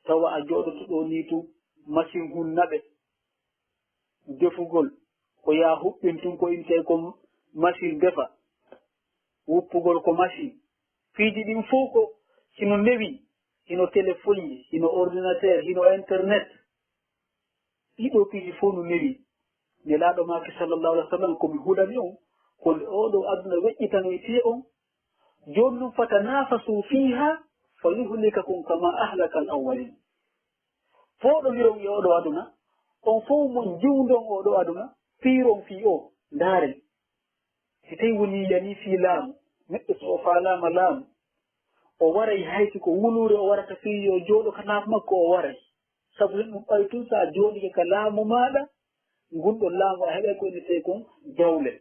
Tawa a jooɗoto ɗo ni tun, machine hunna ɓe. Defugol, ko yaa huɓɓin tun ko intee kon machine defa. Wuppugol ko machine. Piiji ɗin fof ko hino newi, hino téléphone ji, hino ordinateur, hino internet. Ɗiɗo piiji fof no neli. Nelaaɗo maaki sallallahu alaihi wasallam, ko mi hulani on, ko nde oɗo aduna weƴƴitanoyte on. Jooni non, fatanafasu fiha fa yuhlikakum kama ahlaka al awwalin. Fooɗondiron e oɗo aduna, on fof mon jiwndon oɗo aduna, piiron fii o, ndaaren. Si tawi woni yani fii laamu, neɗɗo so o faalaama laamu, o waray hay si ko wuluure o warata fii yo jooɗo ka laamu makko, o waray. Sabu hen ɗum ɓay tun so a jooɗike ka laamu maaɗa, ngun ɗon laamu a heɓay ko innetee kon jawle.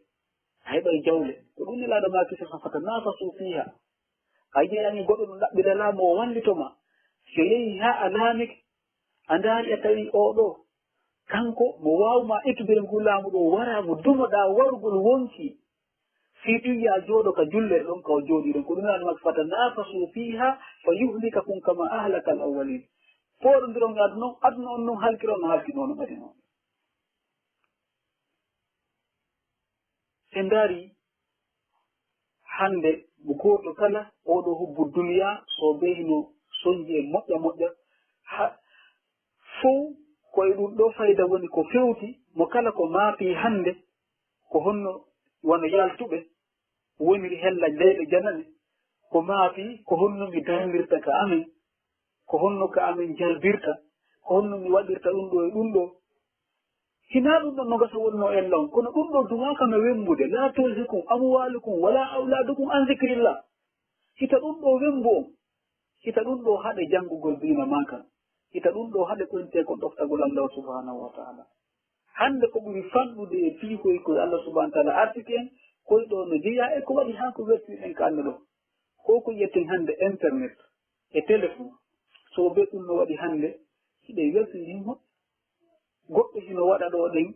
A heɓay jawle. Ko ɗum Nelaaɗo maaki, so fatanafasu fiha. A yi'ani goɗɗo no ɗaɓɓira laamu o wallito ma. Si o yehi haa a laamike, a ndaari a tawi oɗo, kanko mo waawma ittude ngu laamu ɗo wara mo dumoɗaa warugol wonki. Fii ɗum ya jooɗo ka jullere ɗon ka o jooɗi ɗon. Ko ɗum Nelaaɗo maaki, fatanafasu fiha fa yuhlikakum kama ahlaka al awwalin. Fooɗondiron e aduna on, aduna on non halkira on no halkinono ɓaden on. En ndaari hannde mo gooto kala oɗo hubbu duniya, so bee hino sonji e moƴƴa moƴƴa, ha, fow ko e ɗum ɗo fayda woni ko fewti mo kala ko maapi hannde, ko honno wano yaltuɓe woniri hella leyɗe janane, ko maapi ko honno mi darndirta ka amen, ko honno ka amen jalbirta, ko honno mi waɗirta ɗum ɗo e ɗum ɗo. Hinaa ɗum ɗon no gasa wonnoo en law, kono ɗum ɗo duwaaka no wembude, "Laa tulhikum amwaalukum walaa awlaadukum an zikrillah." Hita ɗum ɗo wembu on, hita ɗum ɗo haɗe janngugol diina maa kan, hita ɗum ɗo haɗe koyntee kon ɗoftagol Allah subhanahu wa ta'ala. Hannde ko ɓuri fanɗude e piikoy koy Allah subhanahu wa ta'ala artiki en, koy ɗo no jeyaa e ko waɗi haa ko wertiri ɗen ka annda ɗo. Ko ko yiyeten hannde internet e téléphone, so ɓe ɗum no waɗi hannde, hiɗe weltindin hoɗɓe. Goɗɗo hino waɗa ɗo ɗen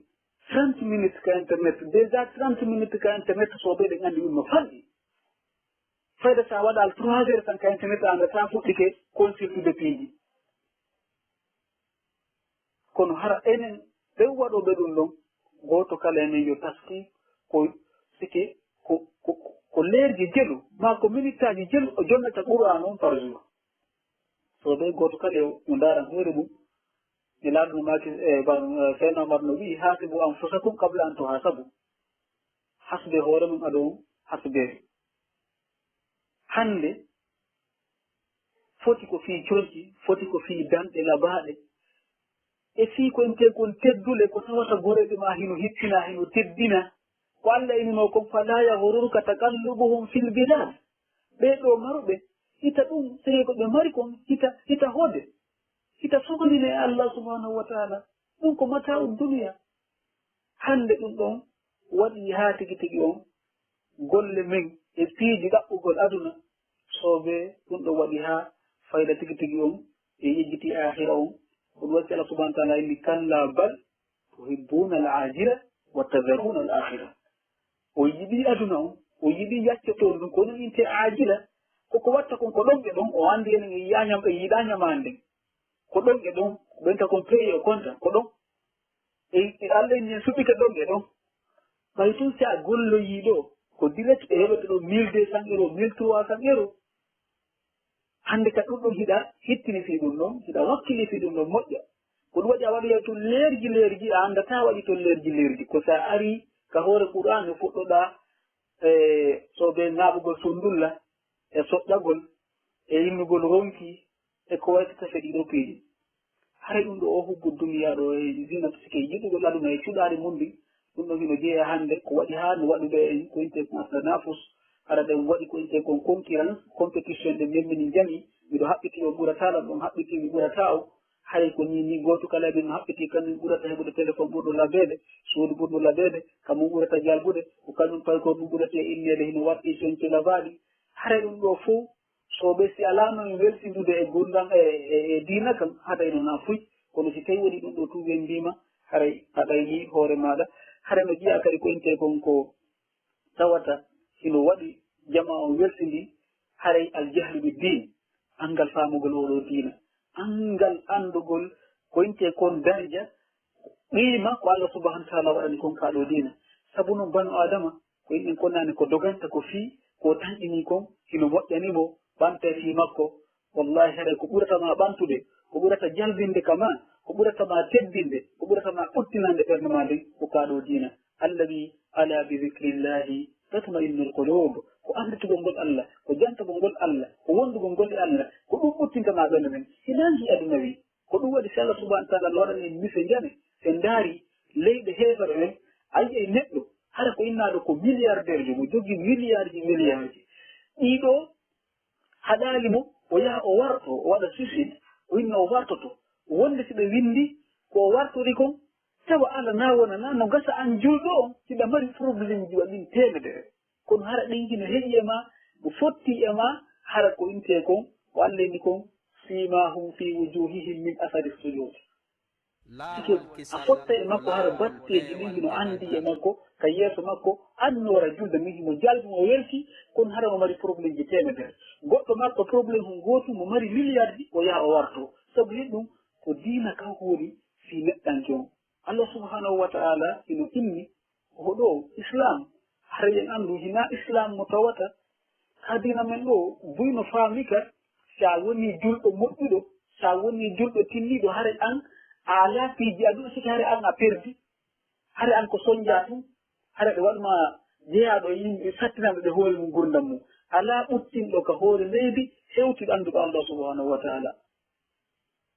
trente minutes ka internet, déjà trente minutes ka internet, so ɓe ɗen anndi ɗum no fanɗi. Fayda sa waɗal trois heures tan ka internet, a anndataa fuɗɗike consultude piiji. Kono hara enen ɓen waɗooɓe ɗum ɗon, gooto kala e men yo taski ko sike ko, ko, ko leerji jelu, maa ko minitaaji jelu o jonnata Qur'aan on par jour. So ɓe gooto kala yo, yo ndaaran hoore mum, Nelaaɗo no maaki, e, ba-, e, Seydina Omar no wi'i, "Haasibu anfusakum qabla an tuhasabu." Hasbe hoore mum, ado on hasbe. Hannde, foti ko fii conci, foti ko fii danɗe labaaɗe. E fii ko entel kon teddule, ko tawata goreeɓe maa hino hittina, hino teddina. Ko Allah inunoo kon, "Falaa yaghurruka taqallubuhum fil bilad." Ɓee ɗoo maruɓe, hita ɗum, sey ko ɓe mari kon, hita, hita hode. Hita sokondine e Allah subhanahu wa ta'ala. Ɗum ko mataa'u duniya. Hannde ɗum ɗon waɗi haa tigi tigi on golle men e piiji ɗaɓɓugol aduna, soobee ɗum ɗon waɗi haa fayda tigi tigi on e yejjiti aakhira on. Ko ɗum waɗi Allah subhanahu wa ta'ala inni, "Kalla bal tuhibbuna al-ajila wa tadharuna al-akhira." O yiɗi aduna on, o yiɗi yaccotoon ɗum, ko ɗum inte aajila. Ko ko watta kon ko ɗon e ɗon, o anndi enen en yiɗaa ñam-, en yiɗaa ñamaande. Ko ɗon e ɗon, ɓenta kon peeye o konta, ko ɗon. E, e Allah en en suɓike ɗon e ɗon. Ɓay tun si a golloyii ɗo, ko direct ɓe heɓata ɗo mille deux cents euros, mille trois cents euros. Hannde ka ɗum ɗon hiɗa hittini fii ɗum ɗon, hiɗa wakkili fii ɗum ɗon moƴƴa. Ko ɗum waɗi a waɗoya tun leerji leerji, a anndataa waɗi tun leerji leerji. Ko sa ari ka hoore Qur'aana fuɗɗoɗaa, e, soobee ŋaaɓugol sundulla, e soƴƴagol, e innugol ronki, e ko wayi tafe ɗiɗo piiji. Haray ɗum ɗo o hubbu duniyaa ɗo e zina, sike yiɗugol aduna e cuɗaari mun ndin, ɗum ɗon hino jeyaa hannde ko waɗi haa no waɗude en ko intee kon tanafus, hara ɗen waɗi ko intee kon concurrence, compétition, ɗen men minin jami, miɗo haɓɓitii o ɓurataa lan, ɗon haɓɓitii mi ɓurataa o. Haray ko nii nii gooto kala e men no haɓɓitii kañum ɓurata heɓude téléphone ɓurɗo labeede, suudu ɓurɗo labeede, kañum ɓurata jalbude, ko kañum paykor mum ɓurata e inneede hino warti e coñce labaaɗi. Haray ɗum ɗo fow, so ɓe si alaano en welsindude e gurdam e, e, e diina kan, haɗay no na fuy. Kono si tawi woni ɗum ɗo tun wembiima, haray a ɗaynii hoore maaɗa. Haray no jiyaa kadi ko intee kon ko tawata hino waɗi jamaa on welsindi, haray al jahlu bi diin, anngal faamugol oo ɗoo diina, anngal anndugol ko intee kon darja, qiima ko Allah subhanahu wa ta'ala waɗani kon kaa ɗoo diina. Sabu non banu Aadama, ko inɗen konnaani ko doganta ko fii ko tanƴinii kon hino moƴƴani mo, ɓantee fii makko. Wallahi, haray ko ɓurata ma ɓantude, ko ɓurata jalbinde ka ma, Ko ɓurata ma teddinde, ko ɓurata ma ɓuttinande ɓernde ma nden, ko kaa ɗoo diina. Allah wi'i, "Alaa bi zikrillahi tatma'innul qulub." Ko annditugol ngol Allah, ko jantagol ngol Allah, ko wondugol ngol e Allah, ko ɗum ɓuttinta ma ɓernde nden. Hinaa nji aduna wi. Ko ɗum waɗi si Allah subhanahu wa ta'ala no waɗani en mise njane, si en ndaari leyɗe heeferɓe ɓen, a yi'ay neɗɗo, hara ko innaaɗo ko milliardaire jo, mo jogii milliardji, milliardji. Ɗiɗo, haɗaali mo, o yaha o warto, o waɗa suicide, o inna o wartoto. Wonde si ɓe winndi ko o wartori kon, tawa ala na wona na, no gasa an julɗo on, hiɗa mari problèmeji waɗin teemedere. Kono hara ɗin hino heƴi e ma, no fotti e ma, hara ko intee kon, o alleni kon, "Simahum fi wujuhihim min athari sujud." Sike a fotta e makko hara batteeji ɗin hino anndi e makko, ka yeeso makko, annoora julde ndin himo jalbi mo welti, kono hara mo mari problèmeji teemedere. Goɗɗo makko problème hon gootu mo mari milliardji, o yaha o warto. Sabu hen ɗum ko diina kan hooli fii neɗɗanke on. Allah subhanahu wa ta'ala hino inni ko ɗoo Islam. Haray en anndu hinaa Islam mo tawata ka diina men ɗoo, buy no faami ka, si a wonii julɗo moƴƴuɗo, si a wonii julɗo tinniiɗo, haray an a alaa piiji aduna, sike haray an a perdi, haray an ko sonjaa tun, haray ɓe waɗu ma jeyaaɗo e yimɓe sattinanɗo ɗe hoore mum ngurndan mum. Alaa ɓuttinɗo ka hoore leydi hewtiɗo annduɗo Allah subhanahu wa ta'ala.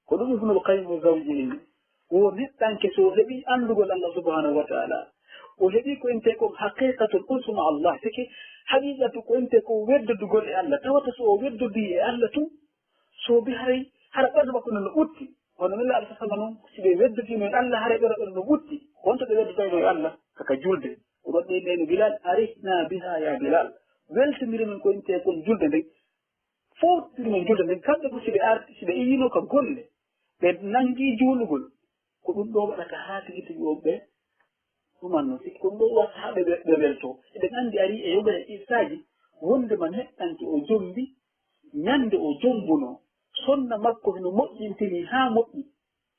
Ko ɗum Ibnul Qayyim al-Jawziyya inni, wo neɗɗanke so o heɓii anndugol Allah subhanahu wa ta'ala, o heɓii ko intee kon haqiqatul unsu ma Allah, sike haqiqatu ko intee kon weddodugol e Allah, tawata so o weddodii e Allah tun, so bi haray hara ɓernde makko nden no ɓutti. Hono Nulaaɗo sallallahu alayhi wa sallam non, si ɓe weddodiino e Allah, haray ɓernde ɓen no ɓutti. Wonto ɓe weddodayno e Allah, ka ka julde. O waɗi ɓe no, "Bilal, arihna biha ya Bilal." Weltindir men ko intee kon julde nden. Fowtiri men julde nden, kamɓe fof si ɓe arti, si ɓe iyiino ka golle, ɓe nanngii juulugol, ko ɗum ɗoo waɗata haa tigi tigi on ɓe ɗumanno. Si ko ɗum ɗoo waɗata haa ɓe, ɓe, ɓe weltoo. Eɗen anndi arii e yoga e qissaaji, wonndema neɗɗanke o jombi, ñande o jombunoo, sonna makko hino moƴƴintini haa moƴƴi,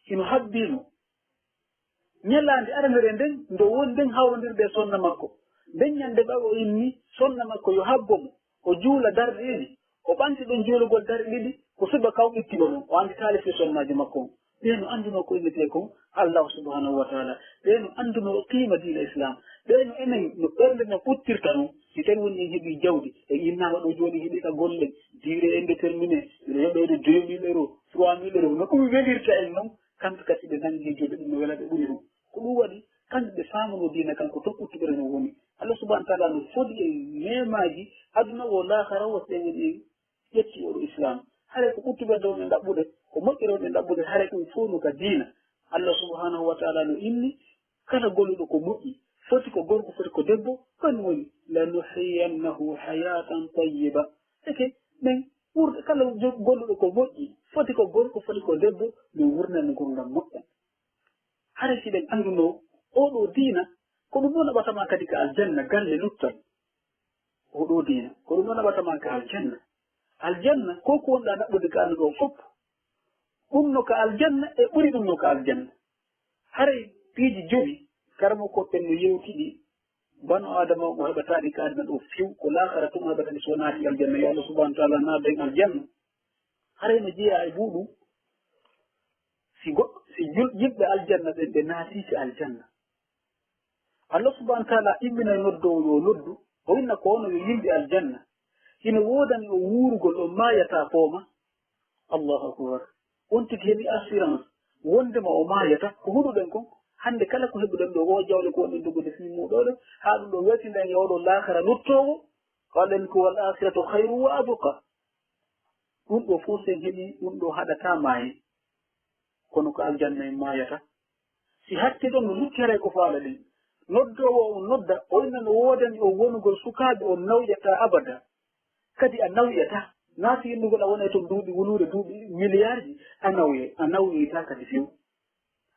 hino habbii mo. Ñalaande aranere nden, ndo woni nden hawrondirde e sonna makko. Nden ñande ɓay o inni sonna makko yo habbo mo, o juula darɗe ɗiɗi. O ɓanti ɗon juulugol darɗe ɗiɗi, ko subaka o itti mo ɗon. O anndi taali fii sonnaajo makko on. Ɓee no anndunoo ko innetee kon Allahu subhanahu wa ta'ala. Ɓee no anndunoo qiima diina Islam. Ɓee no enen no ɓernde men ɓuttirta non. Si tawi woni en heɓii jawdi, en innaama ɗoo jooni heɓii ka golle, durée indéterminée, miɗo yoɓeede deux mille euros, trois mille euros. No ɗum welirta en non, kamɓe kadi ɓe nanngii joɓe ɗum no wela ɓe ɓuri ɗum. Ko ɗum waɗi, kamɓe ɓe faamuno diina kan ko ton ɓuttuɓe no woni. Allah subhanahu wa ta'ala no fodi e neemaaji aduna wo laakara wo si en woni en ƴetti oɗo Islam. Haray ko ɓuttuɓe ɗo ɓe ɗaɓɓude, ko moƴƴere ɓe ɗaɓɓude, haray ɗum fof no ka diina. Allah subhanahu wa ta'ala no inni, kala golluɗo ko moƴƴi, foti ko gorko, foti ko debbo, ko ɗum woni, "Lanuhyiyannahu hayatan tayyiba." Eke, men ɓurɗo kala jo-, golluɗo ko moƴƴi, foti ko gorko, foti ko debbo, min wurnani ngurndan moƴƴan. Haray si ɗen anndunoo oo ɗoo diina, ko ɗum ɗoo naɓata ma kadi ka aljanna, galle luttal. Oo ɗoo diina, ko ɗum ɗoo naɓata ma ka aljanna. Aljanna, ko ko wonɗaa naɓude ka aduna ɗoo fof, ɗum no ka aljanna e ɓuri ɗum no ka aljanna. Haray piiji jowi, karamoko ɓen no yewtidi, banu Aadama o heɓataa ɗi ka aduna ɗoo few, ko laakara tun o heɓata ɗi si o naati aljanna. Yo Allah subhanahu wa ta'ala naat en aljanna. Haray no jeyaa e muuɗum, si goɗɗo, si jul-, yimɓe aljanna ɓen ɓe naatiike aljanna, Allah subhanahu wa ta'ala immina noddoowo yo noddu, o inna ko onon yo yimɓe aljanna. Hino woodani on wuurugol, on maayataa pooma. Allahu akbar. On tigi heɓi assurance wondema o maayata. Ko huɗuɗen kon, hannde kala ko heɓuɗen ɗoo, oo jawle ko wonɗen dogude fii muuɗum ɗoo, haa ɗum ɗoo weltinda en e oo ɗoo laakara luttoowo, ko Allah inni ko, "Wal akhiratu khayru wa abqa." Ɗum ɗoo fof si en heɓii, ɗum ɗoo haɗataa maaye. Kono ko aljanna en maayata. Si hatti ɗon no lutti haray ko faala ɗen. Noddoowo on nodda, o inna no woodani on wonugol sukaaɓe on nawƴataa abada. Kadi a nawƴataa. Naa si innugol a wonay ton duuɓi wuluure, duuɓi miliyarji, a nawye, a nawyoytaa kadi few.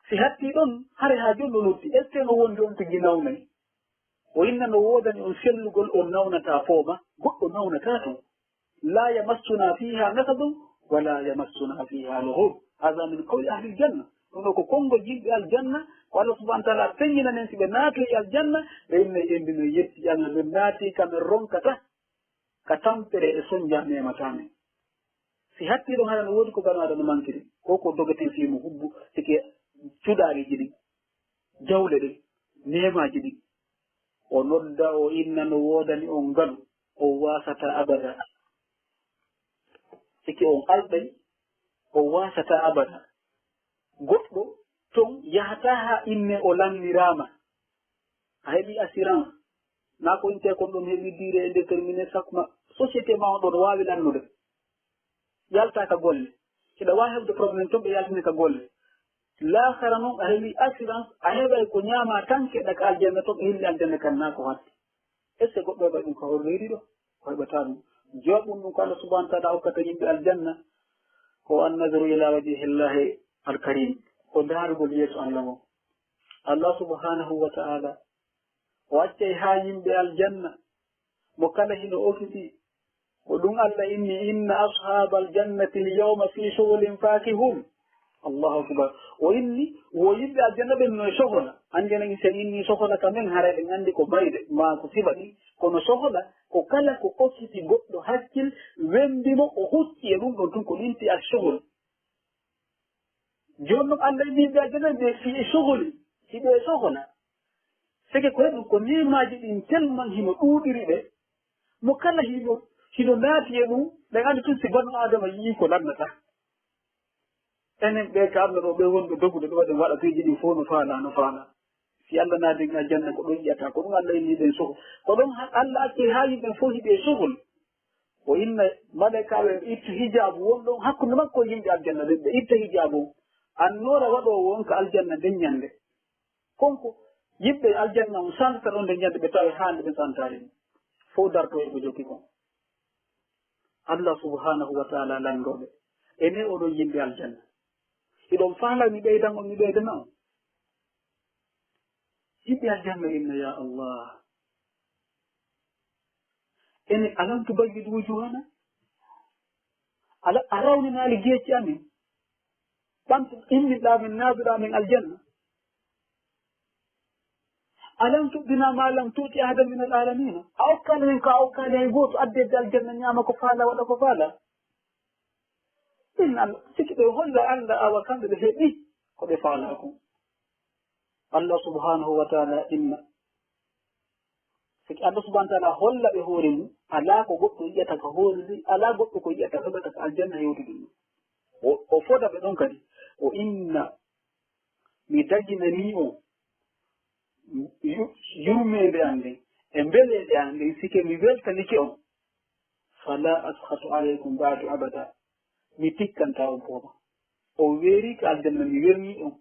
Si hatti ɗon, haray haa jooni no lutti, est-ce que no wondi on tigi nawnay? O inna no woodani on sellugol, on nawnataa pooma, goɗɗo nawnataa ton. "La yamassuna fiha nasabun, wa la yamassuna fiha lughub." Hadha min qawli ahli aljanna. Ɗum ɗoo ko konngol yimɓe aljanna, ko Allah subhanahu wa ta'ala feññinanen si ɓe naatoyi aljanna, ɓe inna en mino yetti Allah, min naati ka min ronkata ka tampere e sonja memataa men. Si hatti ɗon, hara no woodi ko Banu Aadama mankiri. Ko ko dogeten fii mo hubbu, sike cuɗaali jiɗi, jawle ɗen, neemaaji ɗin. O nodda, o inna no woodani on ngalu, o waasata abada. Sike on alɗay, o waasata abada. Goɗɗo ton yahata haa inne o lanniraama. A heɓi assurance. Naa ko inte kon ɗon heɓi dire e déterminé sakma. Société ma on ɗon waawi lannude. Yalta ka golle. Hiɗa waawi heɓde problème ton ɓe yaltine ka golle. Laakara non a heɓi assurance, a heɓay ko ñaama tan keɗa ka aljanna ton, e hilli aljanna kan naa ko hatti. Est-ce que goɗɗo heɓa ɗum ka horreeri ɗo? O heɓataa ɗum. Jooɓum ɗum ko Allah subhanahu wa ta'ala hokkata yimɓe aljanna, ko an-nazaru ila wajhillahi al-karim, ko ndaarugol yeeso Allah ngo. Allah subhanahu wa ta'ala o accay haa yimɓe aljanna, mo kala hino okiti. Ko ɗum Allah inni, "Inna ashabal jannati al-yawma fi shughulin fakihun." Allahu akbar. O inni, wo yimɓe aljanna ɓen no e sohola. Anndi enen, sen inni sohola ka men, haray ɓen anndi ko bayde, maa ko sifa ɗi. Kono sohola, ko kala ko okkiti goɗɗo hakkil, wembi mo, o hucci e ɗum ɗon tun, ko ɗinti as-shughul. Jooni non, Allah inni yimɓe aljanna ɓe fi e shughuli, hiɓe e sohola. Seke ko e ɗum, ko neemaaji ɗin tellement hino ɗuuɗiri ɓe, mo kala hino, hino naati e ɗum, ɓen anndi tun si banu Aadama yi'i ko lannata. Enen ɓe ka Allah ɗo, ɓe wonɓe dogude ɗo, waɗen waɗateeji ɗin fof no faala, no faala. Si Allah naati en aljanna, ko ɗon yi'ata, ko ɗum Allah inni ɓen soho. Ko ɗon ha-, Allah acci haa yimɓe fof hiɓe sohol. O inna malaykaaɓe ɓe ittu hijaabu won ɗon hakkunde makko e yimɓe aljanna ɓen, ɓe itta hijaabu on. Annoora waɗoowo on ka aljanna nden ñande. Kon ko yimɓe aljanna on santata ɗon nden ñande, ɓe tawa haande ɓe santaali ɗum. Fof darto e ko jokki kon. Allah subhanahu wa ta'ala lanndooɓe. Ene oɗon yimɓe aljanna. Hiɗon faala mi ɓeydan on, mi ɓeydana on. Yimɓe aljanna inna, "Ya Allah. Ene alam tubayyid wujuhana?" Ala, a rawninaali geeci amin. Ɓantu imminɗaa min, naaduɗaa min aljanna. Alam tu'tina ma lam tu'ti ahadan min al-alamin. A okkaali min ko a okkaali hay gooto, addeede aljanna, ñaama ko faala, waɗa ko faala. Min Allah, siki ɓe holla Allah awa kamɓe ɓe heɓi ko ɓe faala ko. Allah subhanahu wa ta'ala inna. Siki Allah subhanahu wa ta'ala holla ɓe hoore mum, alaa ko goɗɗo yi'ata ka hoore ndin, alaa goɗɗo ko yi'ata heɓata ka aljanna hewtude ɗum. O, o foda ɓe ɗon kadi. O inna, mi daginanii on yu-, yurmeende an nden, e mbeleende an nden, sike mi weltanike on. Fala askhatu alaykum ba'du abada. Mi tikkanta on pooba. On weeri ka aljanna, mi werni on.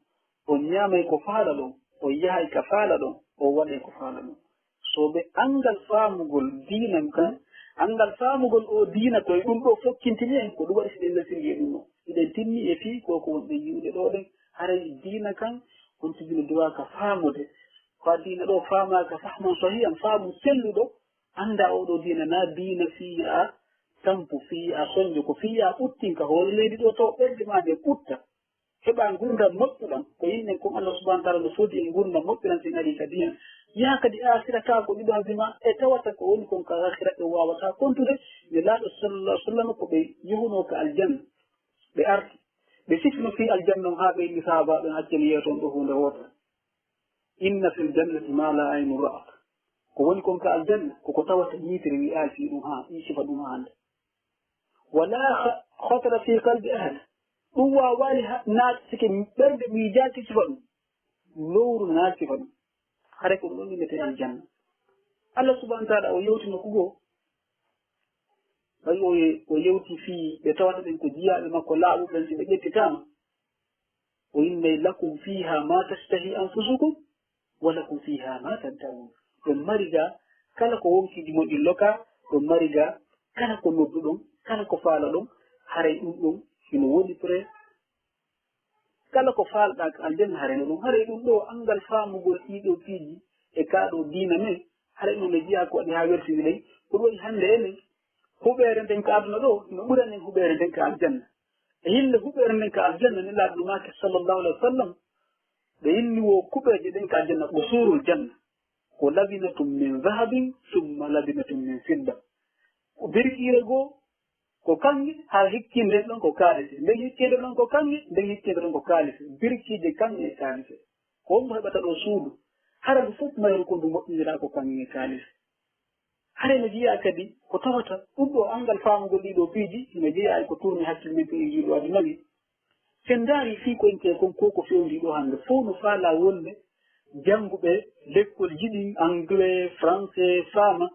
On ñaamay ko faala ɗon, on yahay ka faala ɗon, on waɗay ko faala ɗon. So ɓe anngal faamugol diina kan, anngal faamugol o diina ko e ɗum ɗo fokkintini en, ko ɗum waɗi si ɗen nasiri e ɗum ɗo. Hiɗen tinni e fii ko ko wonɓe yi'ude ɗo ɗen, haray diina kan, on tigi no duwaa ka faamude. Ko a diina ɗo faamaaka fahman sahihan, faamu selluɗo, annda oɗo diina na diina fii a tampu, fii a sonjo, ko fii a ɓuttin ka hoore leydi ɗo, taw ɓernde ma nde ɓutta. Heɓa ngurndan moƴƴuɗan. Ko yimɓe kon Allah subhanahu wa ta'ala no fodi e ngurndan moƴƴuɗan sen ari ka diina. Yaa kadi aakhira ka ko ɗiɗo azima e tawata ko woni kon ka aakhira ɓe waawata kontude. Nelaaɗo sallallahu alaihi wasallam ko ɓe yahunoo ka aljanna. Ɓe arti. Ɓe sifino fii aljanna on haa ɓe inni sahaabaaɓe on accen yeeso on ɗo huunde wootere. Inna fil jannati ma la aynun ra'at. Ko woni kon ka aljanna, ko ko tawata yiitere wi'aali fii ɗum haa, ɗi sifa ɗum hannde. Wala kha-, khatara fi qalbi ahad. Ɗum waawaali ha-, naat-, sike ɓernde miijaaki sifa ɗum. Lowru naat sifa ɗum. Hare ko ɗum innetee aljanna. Allah subhanahu wa ta'ala o yewti nokku goo. Tawi o ye-, o yewti fii ɓe tawata ɓen ko jiyaaɓe makko laaɓuɓe ɓen si ɓe ƴettitaama. O innay lakum fiha ma tashtahi anfusukum wa lakum fiha ma tad'un. Ɗon mari ga kala ko wonkiji mon ɗin loka, ɗon mari ga kala ko nodduɗon, kala ko faalaɗon, haray ɗum ɗon hino woni prêt. Kala ko faalɗaa ka aljanna, haray no ɗum, haray ɗum ɗo anngal faamugol ɗii ɗoo piiji e kaa ɗoo diina men, haray ɗum no jiyaa ko waɗi haa weltini ɗen. Ko ɗum waɗi hannde enen, huɓeere nden ka aduna ɗoo, no ɓurani en huɓeere nden ka aljanna. E yille huɓeere nden ka aljanna, Nelaaɗo maaki sallallahu alaihi wa sallam, ɓe inni wo kuɓeeje ɗen ka aljanna, qusurul janna. Ko labinatun min zahabin, summa labinatun min fidda. Ko birkiire goo, Ko kaŋŋe, haa hikkinden ɗon ko kaalise. Nden hikkinden ɗon ko kaŋŋe, nden hikkinden ɗon ko kaalise. Birkiije kaŋŋe e kaalise. Ko honɗum heɓata ɗo suudu? Hara ndu fof mayru ko ndu moƴƴinira ko kaŋŋe e kaalise. Hara ene jeyaa kadi ko tawata ɗum ɗo anngal faamugol ɗii ɗoo piiji, ene jeyaa e ko tuurni hakkille men to e ngii ɗoo aduna wi. Si en ndaarii fii ko intee kon ko, ko fewndii ɗoo hannde, fof no faalaa wonde jannguɓe lekkolji ɗin, anglais, français, faama,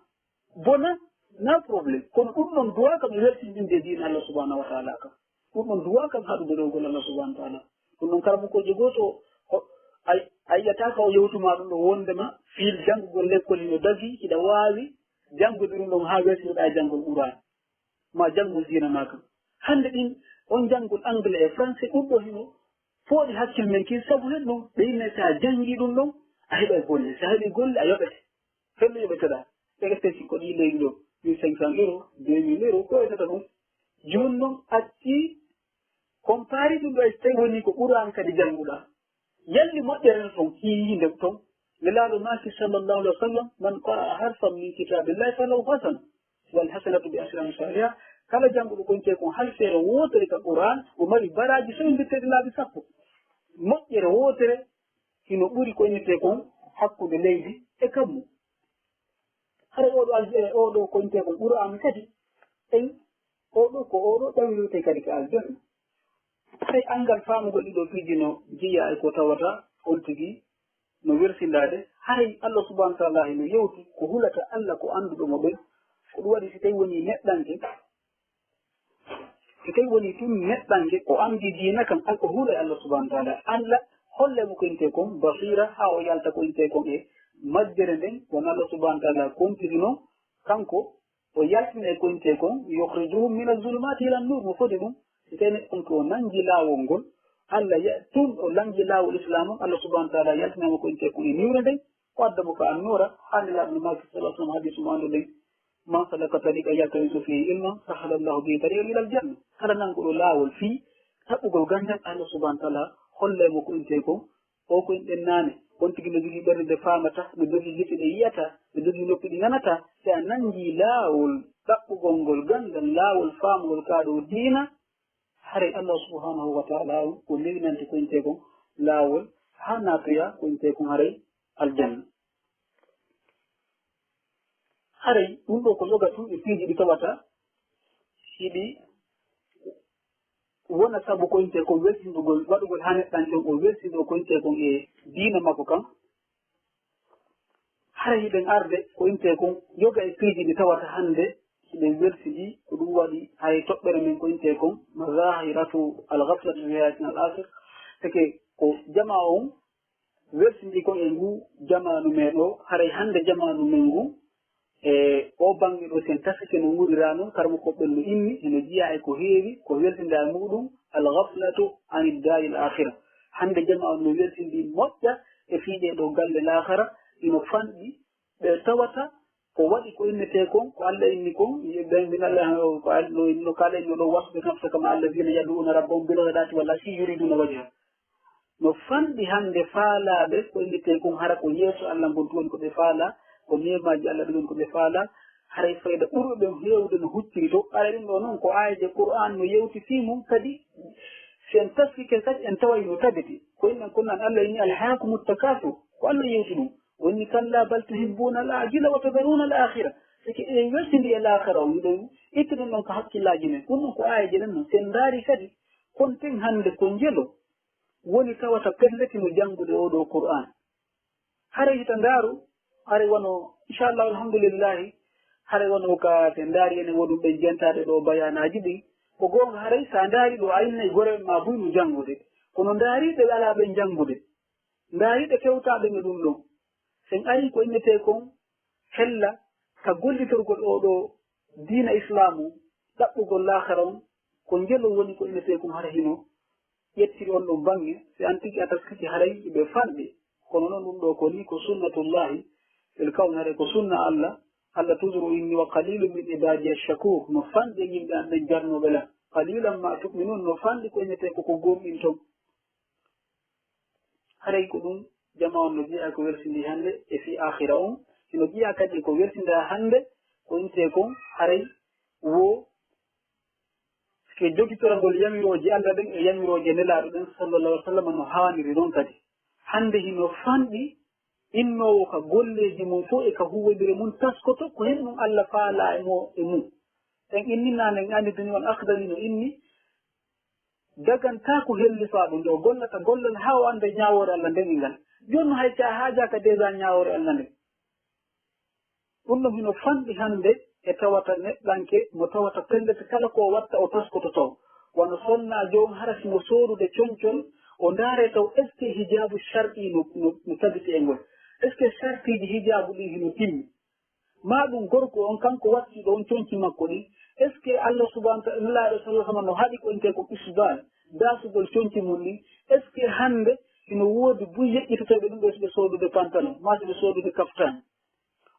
bona, na problème. Kono ɗum ɗon duwaa kam e weltindinde diina Allah subhanahu wa taala kam. Ɗum ɗon duwaa kam haɗude rewgol Allah subhanahu wa taala. Ɗum ɗon karamokoojo gooto o, a, a yi'ataa ka o yewtuma ɗum ɗo wondema fii janngugol lekkol hino dagi, hiɗa waawi janngude ɗum ɗon haa weltinoɗaa e janngol Qur'an. Ma janngol diina maa kam. Hannde ɗin, on janngol anglais e français, ɗum ɗo hino fooɗi hakkil men kin, sabu hen ɗum, ɓe yinne si a janngii ɗum ɗon, a heɓay golle. Si a heɓii golle, a yoɓete. Fenno yoɓeteɗaa. Ɓe ƴettay si ko ɗii leydi ɗo, mille cinq cents euros, deux mille euros, ko yoɓetata ɗum. Jooni non, accii, comparé ɗum ɗo e so tawi wonii ko Qur'an kadi jannguɗaa. Yalli moƴƴere no ton, hiinde ton. Nelaaɗo maaki sallallahu alaihi wa sallam, "Man qara'a harfan min kitabillahi falahu hasana, wal hasanatu bi ashri amsaliha." Kala jannguɗo ko intee kon halfeere wootere ka Qur'an, o mari baraaji fewndetteeɗi laabi sappo. Moƴƴere wootere hino ɓuri ko intee kon hakkunde leydi e kammu. Hara oo ɗoo al-, e oo ɗoo ko intee kon Qur'an kadi, en, oo ɗoo ko oo ɗoo ɗawiroyte kadi ka aljanna. Tawi anngal faamugol ɗii ɗoo piiji no jeyaa e ko tawata on tigi no wersindaade. Haray Allah subhanahu wa taala hino yewti ko hulata Allah ko annduɗo mo ɓen. Ko ɗum waɗi si tawi wonii neɗɗanke, si tawi wonii tun neɗɗanke o anndii diina kan, al-, o hulay Allah subhanahu wa taala. Allah hollay mo ko intee kon basira haa o yalta ko intee kon e majjere nden, wano Allah subhanahu wa taala kontirino kanko o yaltina e ko intee kon, "Yukhrijuhum mina zulumati ila nur", mo fodi ɗum, si tawi neɗɗo on ko o nangi laawol ngol, Allah ya-, tun o nangi laawol Islam on, Allah subhanahu wa taala yaltina mo ko intee kon e niwre nden, o adda mo ka annuura, haa Nelaaɗo no maaki sallallahu alaihi wa sallam, hadiisu mo annduɗen, "Man salaka tariqan yaltamisu fihi ilman, sahala Allahu bihi tariqan ilal janna." Kala nanguɗo laawol fii ɗaɓɓugol ganndal, Allah subhanahu wa taala hollay mo ko intee kon, o ko inɗen naane, on tigi no jogii ɓernde nde faamata, no jogii gite ɗe yi'ata, no jogii noppi ɗi nanata. Si a nanngi laawol ɗaɓɓugol ngol ganndal, laawol faamugol kaa ɗoo diina, haray Allah subhanahu wa taala on o newinante ko intee kon laawol haa naatoyaa ko intee kon haray aljanna. Haray ɗum ɗoo ko yoga tun e piiji ɗi tawata hiɗi wona sabu ko intee kon weltindugol, waɗugol haa neɗɗanke on o weltindoo ko intee kon e diina makko kan. Hara hiɗen arde ko intee kon yoga e piiji ɗi tawata hannde hiɗen weltindii, ko ɗum waɗi hay toɓɓere men ko intee kon mazahiratu al-ghaflati fi hayatina al-akhir, seke ko jamaa on weltindii kon e nguu jamaanu men ɗoo, haray hannde jamaanu men nguu, e oo baŋŋe ɗoo, si en tasike no wuuriraa non, karamokooɓe ɓen no inni, hino jeyaa e ko heewi, ko weltindaa e muuɗum, al-ghaflatu ani ddari al-akhira. Hannde jamaanu no weltindii moƴƴa e fii ɗee ɗoo galle laakara, hino fanɗi ɓe tawata ko waɗi ko innetee kon, ko Allah inni kon, ɓen min Allah, ko Allah no, no kala inno ɗoo, "Wasbir nafsaka ma'a alladhina yad'una rabbahum bil ghadati wal ashi yuriduna wajha." No fanɗi hannde faalaaɓe ko innetee kon hara ko yeeso Allah ngon tun woni ko ɓe faalaa, ko neemaaji Allah ɗin woni ko ɓe faalaa, haray fayda ɓurɗo ɓen heewde no hucciri to. Haray ɗum ɗoo non ko aayeeje Qur'an no yewti fii mun kadi, si en taskike kadi en taway no tabiti. Ko innan kon nan Allah inni, "Alhaakumu takaasur." Ko Allah yewti ɗum. O inni, "Kalla bal tuhibbuna al ajila wa tadharuna al akhira." Seke en weltindii e laakara on, miɗo itti ɗum ɗon ka hakkillaaji men. Ɗum ɗon ko aayeeje ɗen non. Si en ndaarii kadi, kon ten hannde ko njelo woni tawata pelliti no janngude oo ɗoo Qur'an. Haray hita ndaaru, haray wano, inchallahu, alhamdulillahi, haray wano ka si en ndaari enen woɗum ɓen jentaaɗe ɗoo bayaanaaji ɗin. Ko goonga, haray si a ndaari ɗoo, a innay gore maa buy no janngude. Kono ndaarii ɓe alaa ɓen janngude. Ndaarii ɓe kewtaaɓe no ɗum ɗon. Si en arii ko innetee kon hella ka gollitorgol oo ɗoo diina Islaamu, ɗaɓɓugol laakara on, ko njelo woni ko innetee kon hara hino ƴettiri on ɗon baŋŋe, si an tigi a taskike haray ɓe fanɗi. Kono non ɗum ɗoo ko nii ko sunnatullahi fil kawn, haray ko sunna Allah. Allah toujours o inni, "Wa qalilun min ibadiya shakur." No fanɗi e yimɓe an ɓen jarnooɓe lan. "Qalilan ma tu'minun." No fanɗi ko innetee ko ko gomɗinton. Haray ko ɗum jama on no jeyaa ko weltindii hannde e fii aakhira on. Hino jeyaa kadi ko weltindaa hannde ko intee kon haray wo Ke jogitoragol yamirooje Allah ɗen e yamirooje Nelaaɗo ɗen, sallallahu alaihi wasallam, no haaniri non kadi. Hannde hino fanɗi innoowo ka golleeji mum fof e ka huuwondire mum taskoto ko hen ɗum Allah faalaa e mo e mum. En inni naane, en anndi duni on Akhdari no inni, dagantaa ko hellifaaɗo nde o gollata gollal haa o annda ñaawoore Allah nden e ngal. Jooni no hay si a haajaaka déjà ñaawoore Allah nden. Ɗum ɗon hino fanɗi hannde e tawata neɗɗanke mo tawata pellete kala ko o watta o taskoto taw. Wano sonnaajo on hara si mo soodude concol, o ndaare taw est-ce que hijaabu shar'i no, no, no tabiti e ngol? Est-ce que shartiiji hijaabu ɗin hino timmi? Maa ɗum gorko on kanko wattiiɗo on conci makko ɗin, est-ce que Allah subhanahu wa ta'ala, Nelaaɗo sallallahu alaihi wasallam no haɗi ko intee ko isbal, daasugol conci mum ɗin? Est-ce que hannde hino woodi buy yeƴƴitotooɓe ɗum ɗo si ɓe soodude pantalon, maa si ɓe soodude kaftan?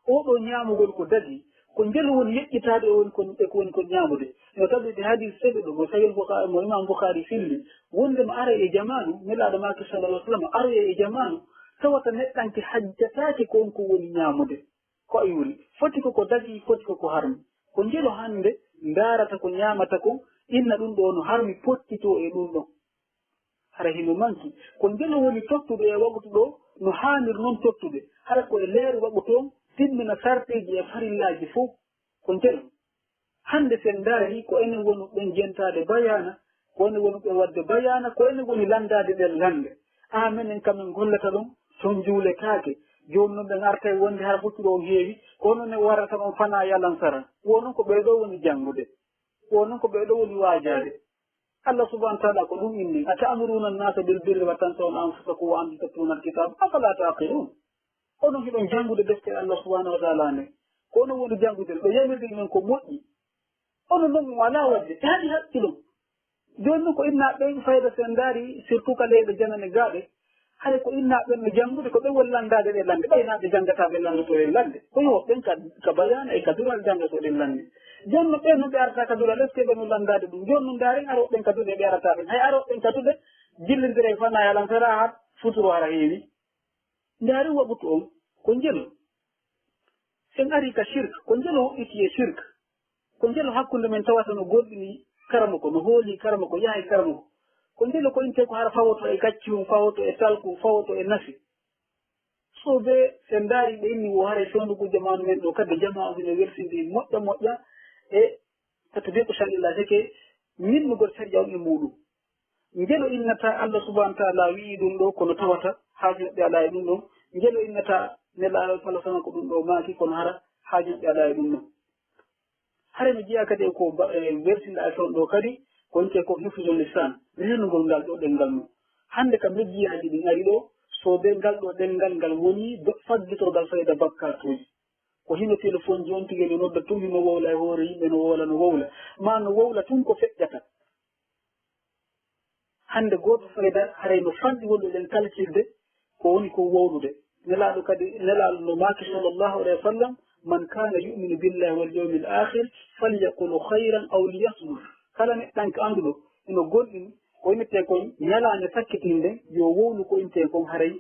Oo ɗoo ñaamugol ko dagi, ko njelo woni yeƴƴitaade e woni ko, e ko woni ko ñaamude. No tawi e hadiis seɗɗo ɗo, mo Sahih Bukhari, mo Imam Bukhari filli, wondema aray e jamaanu, Nelaaɗo maaki sallallahu alaihi wasallam, aroyay e jamaanu, tawata neɗɗanke hajjataake ko on ko woni ñaamude. Ko a iwri, foti ko ko dagi, foti ko ko harmi. Ko njelo hannde ndaarata ko ñaamata ko, inna ɗum ɗoo no harmi, pottitoo e ɗum ɗon. Hara hino manki. Ko njelo woni tottude e waɓutu ɗo no haanir non tottude. Hara ko e leer waɓutu on timmina sarteeji e farillaaji fof. Ko njelo. Hannde sen ndaari ko enen wonu ɓen jentaade bayaana, ko enen wonu ɓe waɗde bayaana, ko enen woni lanndaade ɗen lannde. Aa menen kamen gollata ɗon, ton juuletaake. Jooni non ɓen artay wonde hara futuro on heewi, ko onon ne warata on fanaa yalan sara. Wo non ko ɓee ɗoo woni janngude. Wo non ko ɓee ɗoo woni waajaade. Allah subhanahu wa ta'ala ko ɗum inni, "Ata'muruna an-nasa bil birri wa tansawna anfusakum wa antum tatluna al-kitab, afala ta'qilun?" Onon hiɗon janngude deftere Allah subhanahu wa ta'ala nde. Ko onon woni janngude, ɗo yamirɗi men ko moƴƴi. Onon non on alaa waɗde, ɓe haɗi haqqilon. Jooni non ko inna ɓen fayda sen ndaari, surtout ka leyɗe janane gaaɗe, hay ko inna ɓen no janngude, ko ɓen woni lanndaade ɗe lannde, ɓay naa ɓe janngataa ɓe lanndoto ɗen lannde. Ko yo ɓen ka, ka bayaana e ka dural janngoto ɗen lannde. Jooni no ɓen no ɓe arata ka dural, est-ce que ɓe no lanndaade ɗum? Jooni no ndaaren arooɓe ɓen ka duɗe ɓe arata ɓen. Hay arooɓe ɓen ka duɗe, jillindire fana e alam sara hat futuro hara heewi. Ndaari waɓutu on, ko njelo. Sen ari ka shirk, ko njelo woɗɗiti e shirk. Ko njelo hakkunde men tawata no goonɗini karamoko, no hooli karamoko, yahay karamoko. Ko njelo ko inte ko hara fawoto e gacci mum, fawoto e talku, fawoto e nafi. So be sen ndaari ɓe inni wo haray fewndo ko jamaanu men ɗo, kadi jamaa on hino welsindi moƴƴa moƴƴa e tatbiqu shar'illah, seke minnugol sariya on e muɗum. Ngelo innata Allah subhanahu wa ta'ala wi'i ɗum ɗo, kono tawata haaju maɓɓe alaa e ɗum ɗon. Ngelo innata Nelaaɗo sallallahu alaihi wasallam ko ɗum ɗo maaki, kono hara haaju maɓɓe alaa e ɗum ɗon. Hare mi jiya kadi ko ba-, e wersinda e ton ɗo kadi, ko wonte ko hifzul lisan, reenugol ngal ɗo ɗengal mum. Hannde ka mejjiyaaji ɗin ari ɗo, so be ngal ɗo ɗengal ngal woni do-, faggitorgal fayda bakkaatuuji. Ko hino téléphone ji on tigi no nodda tun, hino wowla e hoore yimɓe, no wowla, no wowla. Ma no wowla tun ko feƴƴata. Hannde gooto fayda haray no fanɗi wonɗo ɗen kalkilde, ko woni ko wowlude. Nelaaɗo kadi, Nelaaɗo no maaki sallallahu alaihi wasallam, "Man kana yu'minu billahi wal yawmil akhir falyaqul khayran aw liyasmut." Kala neɗɗanke annduɗo ino gonɗini ko innetee kon ñalaande sakkitiinde, yo wowlu ko innetee kon haray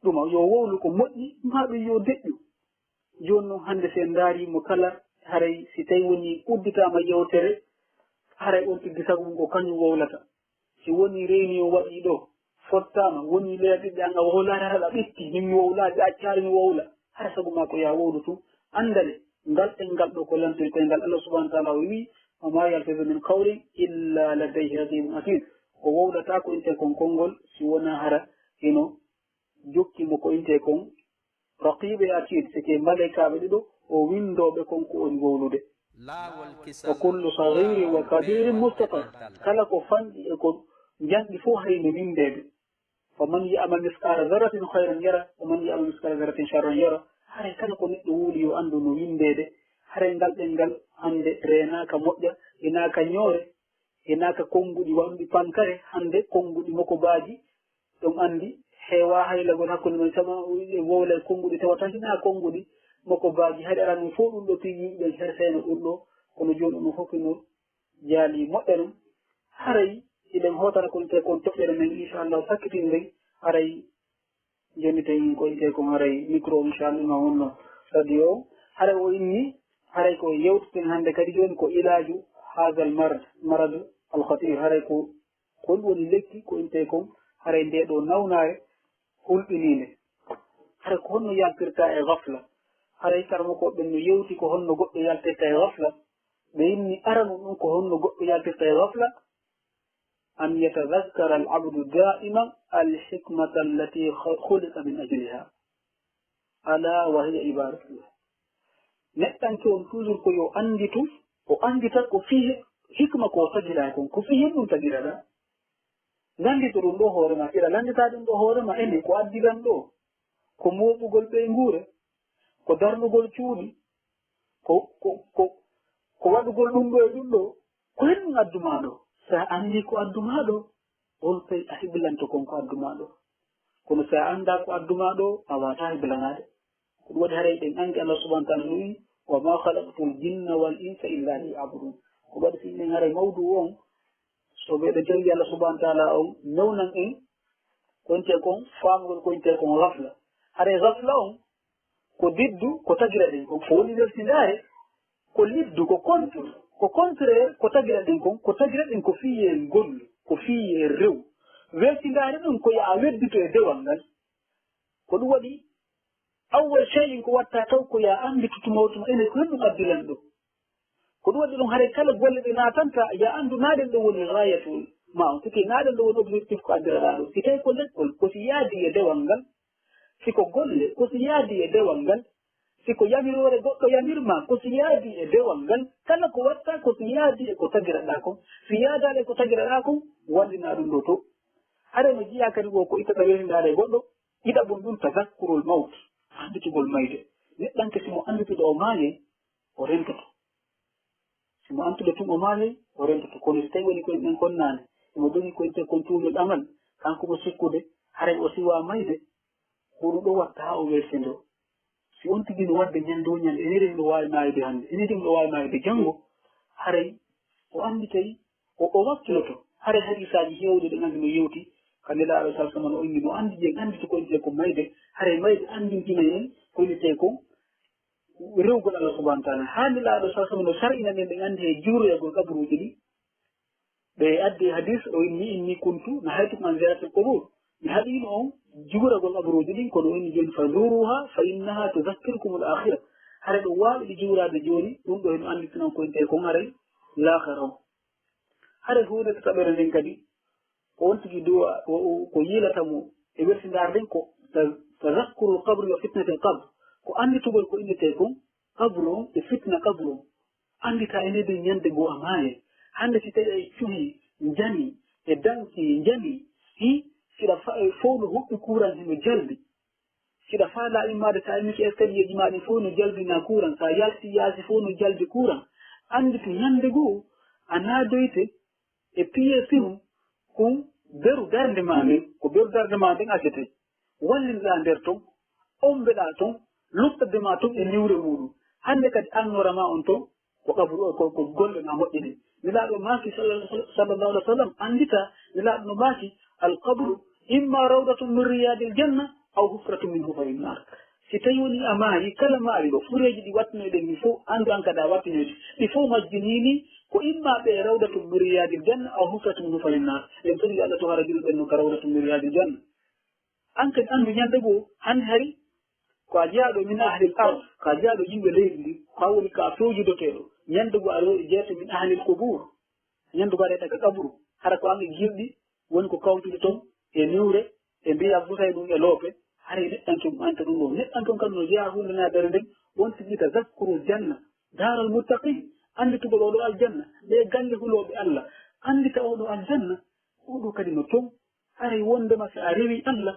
ɗuma, yo wowlu ko moƴƴi, maa ɗum yo deƴƴu. Jooni noon hannde si en ndaari mo kala, haray si tawi woni udditaama yewtere, haray on tigi sabu mum ko kañum wowlata. Si woni réunion waɗii ɗo, fottaama, woni leeɗe ɓiɓɓe an a wowlaare, hara a ɓitti, min mi wowlaade, a accaali mi wowla. Hara sabu maa ko yaa wowlu tun, anndale, ngal ɗengal ɗo ko lantoyte ngal. Allah subhanahu wa ta'ala o wi'i, "Wa ma yalfizu min qawlin illa ladayhi raqibun atid." O wowlata ko innetee kon konngol, si wonaa hara hino jokki mo ko innetee kon Raqiib e Atiid, sike malaykaaɓe ɗiɗo, o winndooɓe kon ko woni wowlude. Wa kullu saghirin wa kabirin mustaqar. Kala ko fanɗi e ko njanɗi fof hay no winndeede. Faman ya'mal mithqala dharratin khayran yara, wa man ya'mal mithqala dharratin sharran yara. Haray kala ko neɗɗo wowli yo anndu no winndeede. Haray ngal ɗengal hannde reenaaka moƴƴa, hinaaka ñoore, hinaaka konnguɗi waɗuɗi pankare, hannde konnguɗi mokobaaji, ɗum anndi heewaa haylagol hakkunde men, sabu e wowla e konnguɗi tawata hinaa konnguɗi mokobaaji. Haɗi aran ɗum fof ɗum ɗo piiji yimɓe ɓen hersayno ɗum ɗo, kono jooni ɗum fof hino jaali moƴƴa ɗum. Haray hiɗen hootana kon te kon toɓɓere men, inchallah, sakkitiiɗen, haray jooni tawi ko innetee kon haray micro, inchallah, ma wonno radio. Haray o inni, haray ko yewteten hannde kadi jooni ko ilaaju هذا المرض، مرض الخطير، haray ko, ko ɗum woni lekki ko intee kon, haray ndee ɗoo nawnaare hulɓiniinde. Haray ko honno yaltirta e gafla? Haray karamokooɓe ɓen no yewti ko honno goɗɗo yaltirta e gafla. Ɓe inni arano ɗum ko honno goɗɗo yaltirta e gafla. أن يتذكر العبد دائما الحكمة التي خ-، خلق من أجلها، ألا وهي عبادة الله. Neɗɗanke on toujours ko yo annditu, o anndita ko fii hikma ko tagiraa kon, ko fii hen ɗum tagiraɗaa. Lanndito ɗum ɗo hoore ma, ira lanndita ɗum ɗo hoore ma, ene ko addi lan ɗo, ko mooɓugol ɓeynguure, ko darnugol cuuɗi, ko, ko, ko, ko waɗugol ɗum ɗo e ɗum ɗo, ko hen ɗum addu maa ɗo. Sa anndi ko addu maa ɗo, on pay a heblanto kon ko addu maa ɗo. Kono sa anndaa ko addu maa ɗo, a waawataa heblanaade. Ko ɗum waɗi haray ɗen anndi Allah subhanahu wa ta'ala no wi'i, "وما خلقت الجن والإنس إلا ليعبدون." Ko waɗi si ɗen haray mawdu on, so meɗen tawi Allah subhanahu wa ta'ala on newnan en, ko intee kon, faamugol ko intee kon gafla. Haray gafla on, ko diddu ko tagira ɗen kon, ko woni welsindaare, ko liddu, ko contre, ko contraire, ko tagira ɗen kon, ko tagira ɗen ko fii yo en gollu, ko fii yo en rew. Welsindaare ɗum ko yo a weddito e dewal ngal. Ko ɗum waɗi, awwal shay'in ko watta taw ko yo a annditu tuma o tuma ene ko honɗum addi lan ɗo. Ko ɗum waɗi ɗum haray kala golle ɗe naatanta, yo a anndu naa ɗen ɗo woni gaayatul ma on, tigi naa ɗen ɗo woni objectif ko addiraɗaa ɗo. Si tawi ko lekkol, ko si yaadi e dewal ngal. Si ko golle, ko si yaadi e dewal ngal. Si ko yamiroore goɗɗo yamirma, ko si yaadi e dewal ngal. Kala ko watta, ko si yaadi e ko tagiraɗaa kon. Si yaadaali e ko tagiraɗaa kon, wallina ɗum ɗo to. Haray no jiyaa kadi wo ko ittata welsindaare e goɗɗo. Ɗiɗaɓum ɗum, tazakkurul mawt, annditugol mayde. Neɗɗanke si mo anndituɗo o maayay, o rentoto. Si mo annduɗo tun o maayay, o rentoto. Kono si tawi woni ko en konnaani, emo dogi ko intee kon tuulol amal, kanko mo sikkude, haray o siwaa mayde, ko ɗum ɗo watta haa o welsindoo. Si on tigi no waɗde ñande o ñande, ene ɗum ɗo waawi maayde hannde, ene ɗum ɗo waawi maayde janngo, haray o annditay, o, o wakkiloto. Haray hadiisaaji heewɗi ɗi anndi no yewti ka Nelaaɗo sallallahu alaihi wasallam, o inni no anndi en annditi ko intee ko mayde, haray mayde anndintina en ko intee ko rewgol Allah subhanahu wa ta'ala. Haa Nelaaɗo sallallahu alaihi wasallam no sar'ina men ɗen anndi e juuroyagol kaburuuji ɗi. Ɓe addi hadiis, o inni, "إني كنت نهيتكم عن زيارة القبور." Mi haɗiino on juuragol kaburuuji ɗin, kono o inni jooni, "فزوروها فإنها تذكركم الآخرة." Haray ɗo waawi ɗi juuraade jooni, ɗum ɗo hino annditina on ko intee kon haray laakhara on. Haray huunde tataɓere nden kadi, ko on tigi duwa, o, o, ko yiilata mo e welsindaare nden ko ta-, تذكر القبر وفتنة القبر. Ko annditugol ko innetee kon, qabru on e fitna qabru on. Anndita e ndee nden ñande goo a maayay. Hannde si tawi a cuhi, njani, e danki, njani, hi, siɗa fa-, fow no huɓɓi kuuran hino jalbi. Siɗa faalaa immaade, si a immike escalierji maa ɗin fow no jalbinaa kuuran, si a yaltii yaasi fow no jalbi kuuran. Annditu ñande goo a naadoyte e piyeesi mum, kun beru darnde maa nden, ko beru darnde maa nden accetee. Wallinɗaa nder ton, ombeɗaa ton, luttorde maa ton e niwre muuɗum. Hannde kadi annora maa on ton, ko qabru, ko, ko golle maa moƴƴi ɗin. Nelaaɗo maaki salla-, sallallahu alaihi wasallam, anndita, Nelaaɗo no maaki, "القبر إما روضة من رياض الجنة أو حفرة من حفر النار." Si tawi woni a maayi, kala maayi ɗo, fureeji ɗi wattinoyɗen ni fow, anndu an kadi a wattinoyte. Ɗi fow majjinii ni, ko imma ɓe روضة من رياض الجنة أو حفرة من حفر النار. En toni Allah to hara junuɓen no ka روضة من رياض الجنة. An kadi anndu ñande goo, hannde hari, ko a jeyaaɗo من أهل الأرض, ko a jeyaaɗo yimɓe leydi ndi, ko a woni ka fewjudoteeɗo. Ñande goo a jeyato من أهل القبور. Ñande goo a reta ka qabru. Hara ko an e gilɗi woni ko kawtude ton e niwre, e mbiya busay ɗum e loope. Haray neɗɗanke on anta ɗum ɗo. Neɗɗanke on kadi no jeyaa huunde naadere nden, on tigi تذكر الجنة دار المتقين. Annditugol oo ɗoo aljanna, ɗee galle hulooɓe Allah. Anndita oo ɗoo aljanna, oo ɗoo kadi no ton. Haray wondema si a rewii Allah,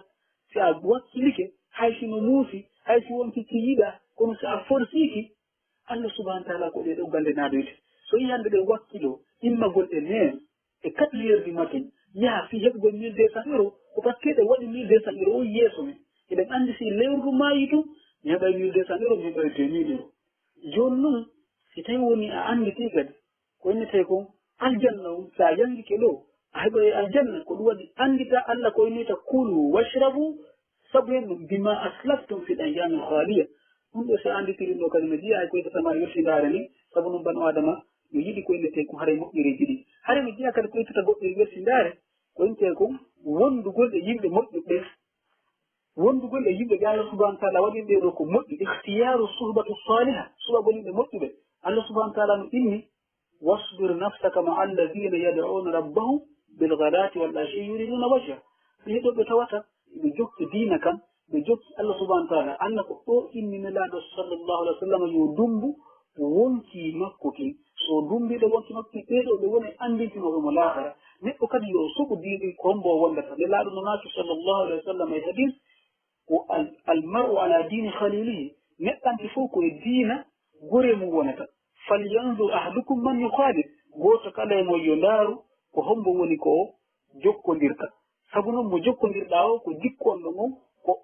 si a wakkilike, hay si no muusi, hay si wonkii ki yiɗaa, kono si a forsiiki, Allah subhanahu wa ta'ala ko ɗee ɗoo galle naadoyte. So yii hannde ɗen wakkiloo immagol e neen e quatre heures du matin, yaha fii heɓugol mille deux cents euros, ko parce que ɗen waɗi mille deux cents euros o yeeso men. Eɗen anndi si lewru ndun maayii tun, mi heɓay mille deux cents euros, mi heɓay deux mille euros. Jooni non, si tawi woni a annditii kadi, ko innetee kon aljanna on, si a yanngike ɗoo, a heɓoyay aljanna. Ko ɗum waɗi anndita Allah ko inneta كلوا واشربوا, sabu hen ɗum, بما أسلفتم في الأيام الخالية. Ɗum ɗoo si a annditirii ɗoo kadi no jeyaa e ko ittatama e welsindaare nden, sabu non banu Aadama no yiɗi ko innetee ko haray moƴƴereeji ɗi. Haray no jeyaa kadi ko ittata goɗɗo e wersindaare, ko innetee ko wondugol e yimɓe moƴƴuɓe ɓen. Wondugol e yimɓe ɓe Allah subhanahu wa ta'ala waɗi ɓe ɗo ko moƴƴi, ikhtiyaaru suhbatu saliha, suɓagol yimɓe moƴƴuɓe. Allah subhanahu wa ta'ala no inni, "Wasbir nafsaka ma'a alladhina yad'una rabbahum bil ghadati wal ashi yuriduna wajha." Ɓe ɗo ɓe tawata ɓe jokki diina kan, ɓe jokki Allah subhanahu wa ta'ala. Allah ko ɗo inni Nelaaɗo sallallahu alaihi wa sallam yo dumbu wonki makko kin. So dumbiɗo wonki makko kin, ɓe ɗo ɓe woni anndintinooɓe mo laakara. Neɗɗo kadi yo suɓu diina ko hombo wondata. Nelaaɗo no maaki sallallahu alaihi wa sallam e hadis, ko al-, al mar'u ala dini khalilihi. Neɗɗanke fof ko e diina goree mum wonata. "Falyanzur ahadukum man yukhalil." Gooto kala e mon yo ndaaru ko hombo woni ko jokkondirta. Sabu noon mo jokkondirɗaa o ko jikkonɗo ngon ko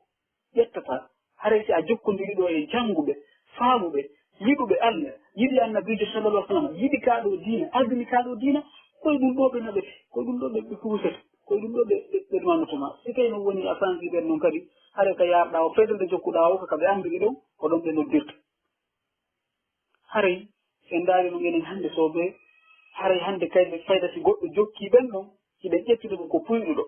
ƴettata. Haray si a jokkondiri ɗo e jannguɓe, faamuɓe, yiɗuɓe Allah, yiɗi Annabiijo sallallahu alaihi wasallam, yiɗi kaa ɗo diina, ardini kaa ɗo diina, koye ɗum ɗo ɓe naɓete, koye ɗum ɗo ɓe, ɓe puusete, koye ɗum ɗo ɓe, ɓe, ɓe ɗumannoto ma. Si tawi noon woni a faamii ɓen noon kadi, haray ka yaarɗaa o, fedde nde jokkuɗaa o, ko ka ɓe anndiri ɗon, ko ɗon ɓe noddirta. Haray, si en ndaari noon enen hannde sooɓe, haray hannde kay ɓe fayda si goɗɗo jokkii ɓen noon, hiɗen ƴettude mo ko puyɗuɗo.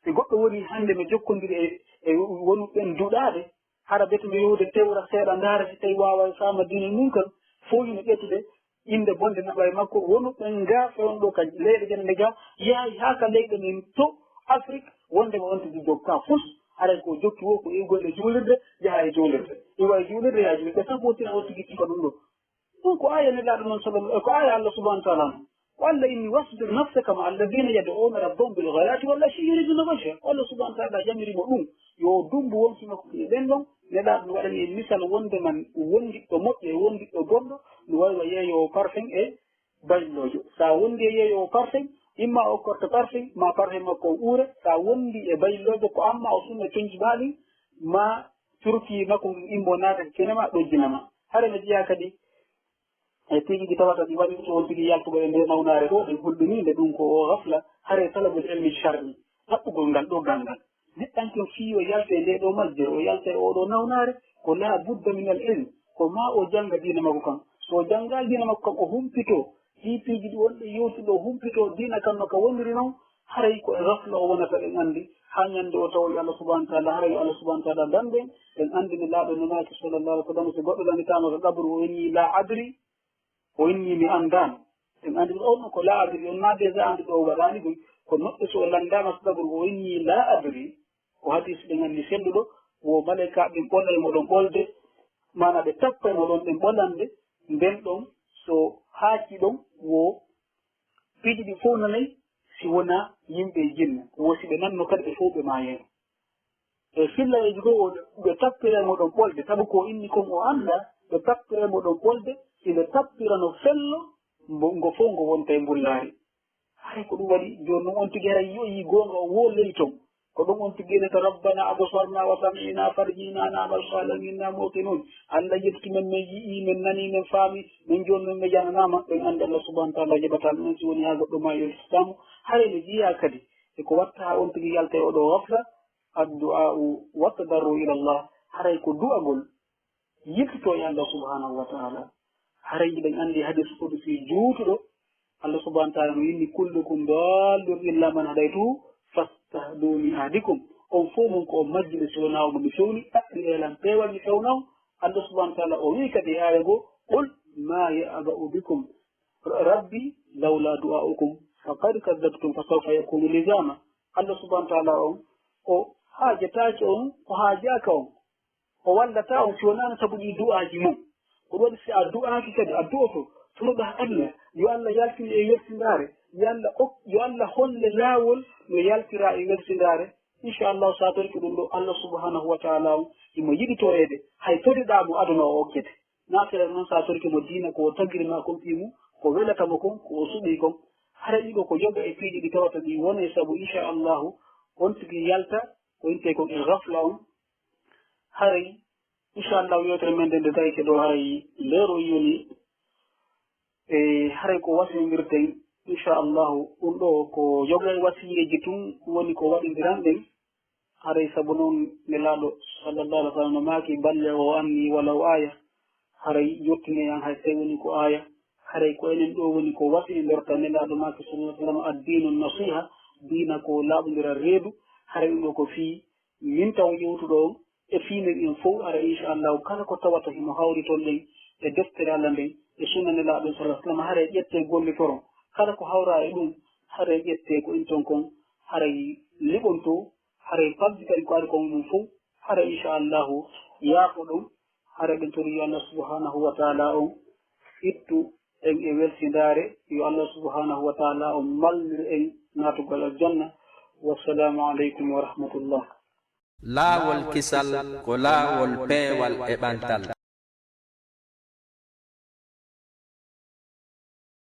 Si goɗɗo woni hannde no jokkondiri e, e wonuɓe ɓen duɗaaɓe, hara bete no yahude tewra seeɗa ndaara si tawi waaway faama diina mum kan, fow hino ƴettude innde bonde naɓa e makko, wonuɓe ɓen gaa fewndo ka leyɗe janande gaa, yahay haa ka leyɗe men to Afrik, wonde mo on tigi jokka fus, haray ko jokki wo ko e golle juulirde, yaha e juulirde. Iwa e juulirde, yaha e juulirde. Sabu wontina on tigi tigi ko ɗum ɗo. Ɗum ko aaya Nelaaɗo noon, sallallahu, ko aaya Allah subhanahu wa ta'ala noon. Ko Allah inni, "Wasbir nafsaka ma'a alladhina yad'una rabbahum bil ghadati wal ashi yuriduna wajha." Allah subhanahu wa ta'ala yamiri mo ɗum, yo dumbu wonki makko e ɓen ɗon. Nelaaɗo no waɗani en misal wonde man wondiɗɗo moƴƴo e wondiɗɗo bonɗo, no wayi wa yeeyoowo parfum e bayloojo. Sa wondi e yeeyoowo parfum, imma o okkorta parfum, ma parfum makko o uura. Sa wondi e bayloojo, ko amma o sunna conci baali, ma turki makko ngi imbo naata kene ma ɗojjina ma. Hare no jeyaa kadi e piiji ɗi tawata ɗi waɗi on tigi yaltuɓe e nde nawnaare ɗo, ɗe hulɓinii nde ɗum ko o gafla, hare talabul ilmi shar'i, ɗaɓɓugol ngal ɗo ganngal. Neɗɗanke o fii o yalta e nde ɗo majjere, o yalta e oo ɗo nawnaare, ko laa budda min al ilm, ko maa o jannga diina makko kan. So o janngaali diina makko kan, o humpitoo ɗii piiji ɗi wonɗe yewtude, o humpitoo diina kan no ka woniri non, haray ko e gafla o wonata, en anndi, haa ñande o tawoyi Allah subhanahu wa ta'ala, haray yo Allah subhanahu wa ta'ala dandu en. En anndi Nelaaɗo no maaki sallallahu alaihi wa sallam, so goɗɗo landitaama ka qabru, o inni, "La adri," o inni, "Mi anndaano." En anndi on ko la adri, on naa déjà annduɗo o waɗaani ɗum. Ko neɗɗo so o lanndaama ka qabru, o inni, "La adri." Ko hadis ɓe nganndi selluɗo, wo malaykaaɓe ɓen ɓola e moɗon ɓolde, maanaa ɓe tappa e moɗon ɓen ɓolande, nden ɗon so haaki ɗon wo piiji ɗi fof nanay, si wonaa yimɓe e jinne, wo si ɓe nanno kadi ɓe fof ɓe maayay. E fillayeeji goo, ɓe tappira e moɗon ɓolde, sabu ko inni kon o anndaa, ɓe tappira e moɗon ɓolde, si ɓe tappira no fello, mbo, ngo fof ngo wonta e mbullaari. Haray ko ɗum waɗi, jooni noon on tigi haray yi'oyi goonga o woo ley ton. Ko ɗum on tigi enata, "Rabbana absarna wa sami'na farji'na na'mal salihan inna muqinun." Allah yettu men, men yi'ii, men nanii, men faami, men jooni noon men yananaama, ɓen anndi Allah subhanahu wa ta'ala yeɓataa ɗum, si woni haa goɗɗo maayi o islaamu. Haray no jeyaa kadi e ko watta haa on tigi yalta e oo ɗoo gafla, addu'a'u wa tadarru ila Allah. Haray ko du'agol, yiltitoo e Allah subhanahu wa ta'ala. Haray hiɗen anndi hadis qudusi juutuɗo, Allah subhanahu wa ta'ala no inni, "Kullukum dallun illa man hadaytuhu fastahduni ahdikum." On fof mon ko on majjuɓe, si wonaa on mi fewni, ɗaɓɓiree lan peewal mi fewna on. Allah subhanahu wa ta'ala o wi'i kadi e aaya goo, "Qul ma ya'ba'u bikum rabbi lawla du'a'ukum faqad kadhabtum fasawfa yakunu lizama." Allah subhanahu wa ta'ala on, o haajataake on, o haajaaka on. O wallataa on si wonaano sabu ɗii du'aaji mon. Ko ɗum waɗi si a du'aaki kadi, a du'oto, toroɗaa Allah, yo Allah yaltin e wersindaare, yo Allah ok-, yo Allah holle laawol no yaltiraa e wersindaare. Inchallahu, so a torike ɗum ɗo, Allah subhanahu wa ta'ala on himo yiɗi toreede, hay toriɗaa mo aduna o okkete. Naatira noon, so a torike mo diina, ko o tagiri ma kon fii mum, ko welata mo kon, ko o suɓii kon. Haray ɗiɗo ko yoga e piiji ɗi tawata ɗi wonay sabu, inchallahu, on tigi yalta ko intee kon e gafla on. Haray, inchallahu, yewtere men nden nde tawike ɗo haray leero yoni. E haray ko wasiyondirten, inchallahu, ɗum ɗo ko yoga e wasiyeeji tun woni ko waɗindiranɗen. Haray sabu noon Nelaaɗo sallallahu alaihi wa sallam no maaki, "Ballighu anni walaw aya." Haray yottinee an hay so woni ko aya. Haray ko enen ɗo woni ko wasi e ndorta Nelaaɗo maaki sallallahu alaihi wasallam, ad-dinu nasiha, diina ko laaɓondiral reedu. Haray ɗum ɗo ko fii min taw ƴewtuɗo on e fii men en fow. Haray inchallahu kala ko tawata himo hawri ton ɗen e deftere Allah nden e sunna Nelaaɗo sallallahu alaihi wasallam, haray ƴette gollitoron. Kala ko hawra e ɗum, haray ƴette ko inton kon, haray liɓonto, haray fabbi kadi ko ari kon ɗum fow. Haray inchallahu yaafo ɗon. Haray ɓen tori yo Allah subhanahu wa ta'ala on ittu en e welsindaare, yo Allah subhanahu wa ta'ala on malnir en naatugol aljanna. Wassalamu aleykum wa rahmatullah. Laawol kisal ko laawol peewal e ɓantal.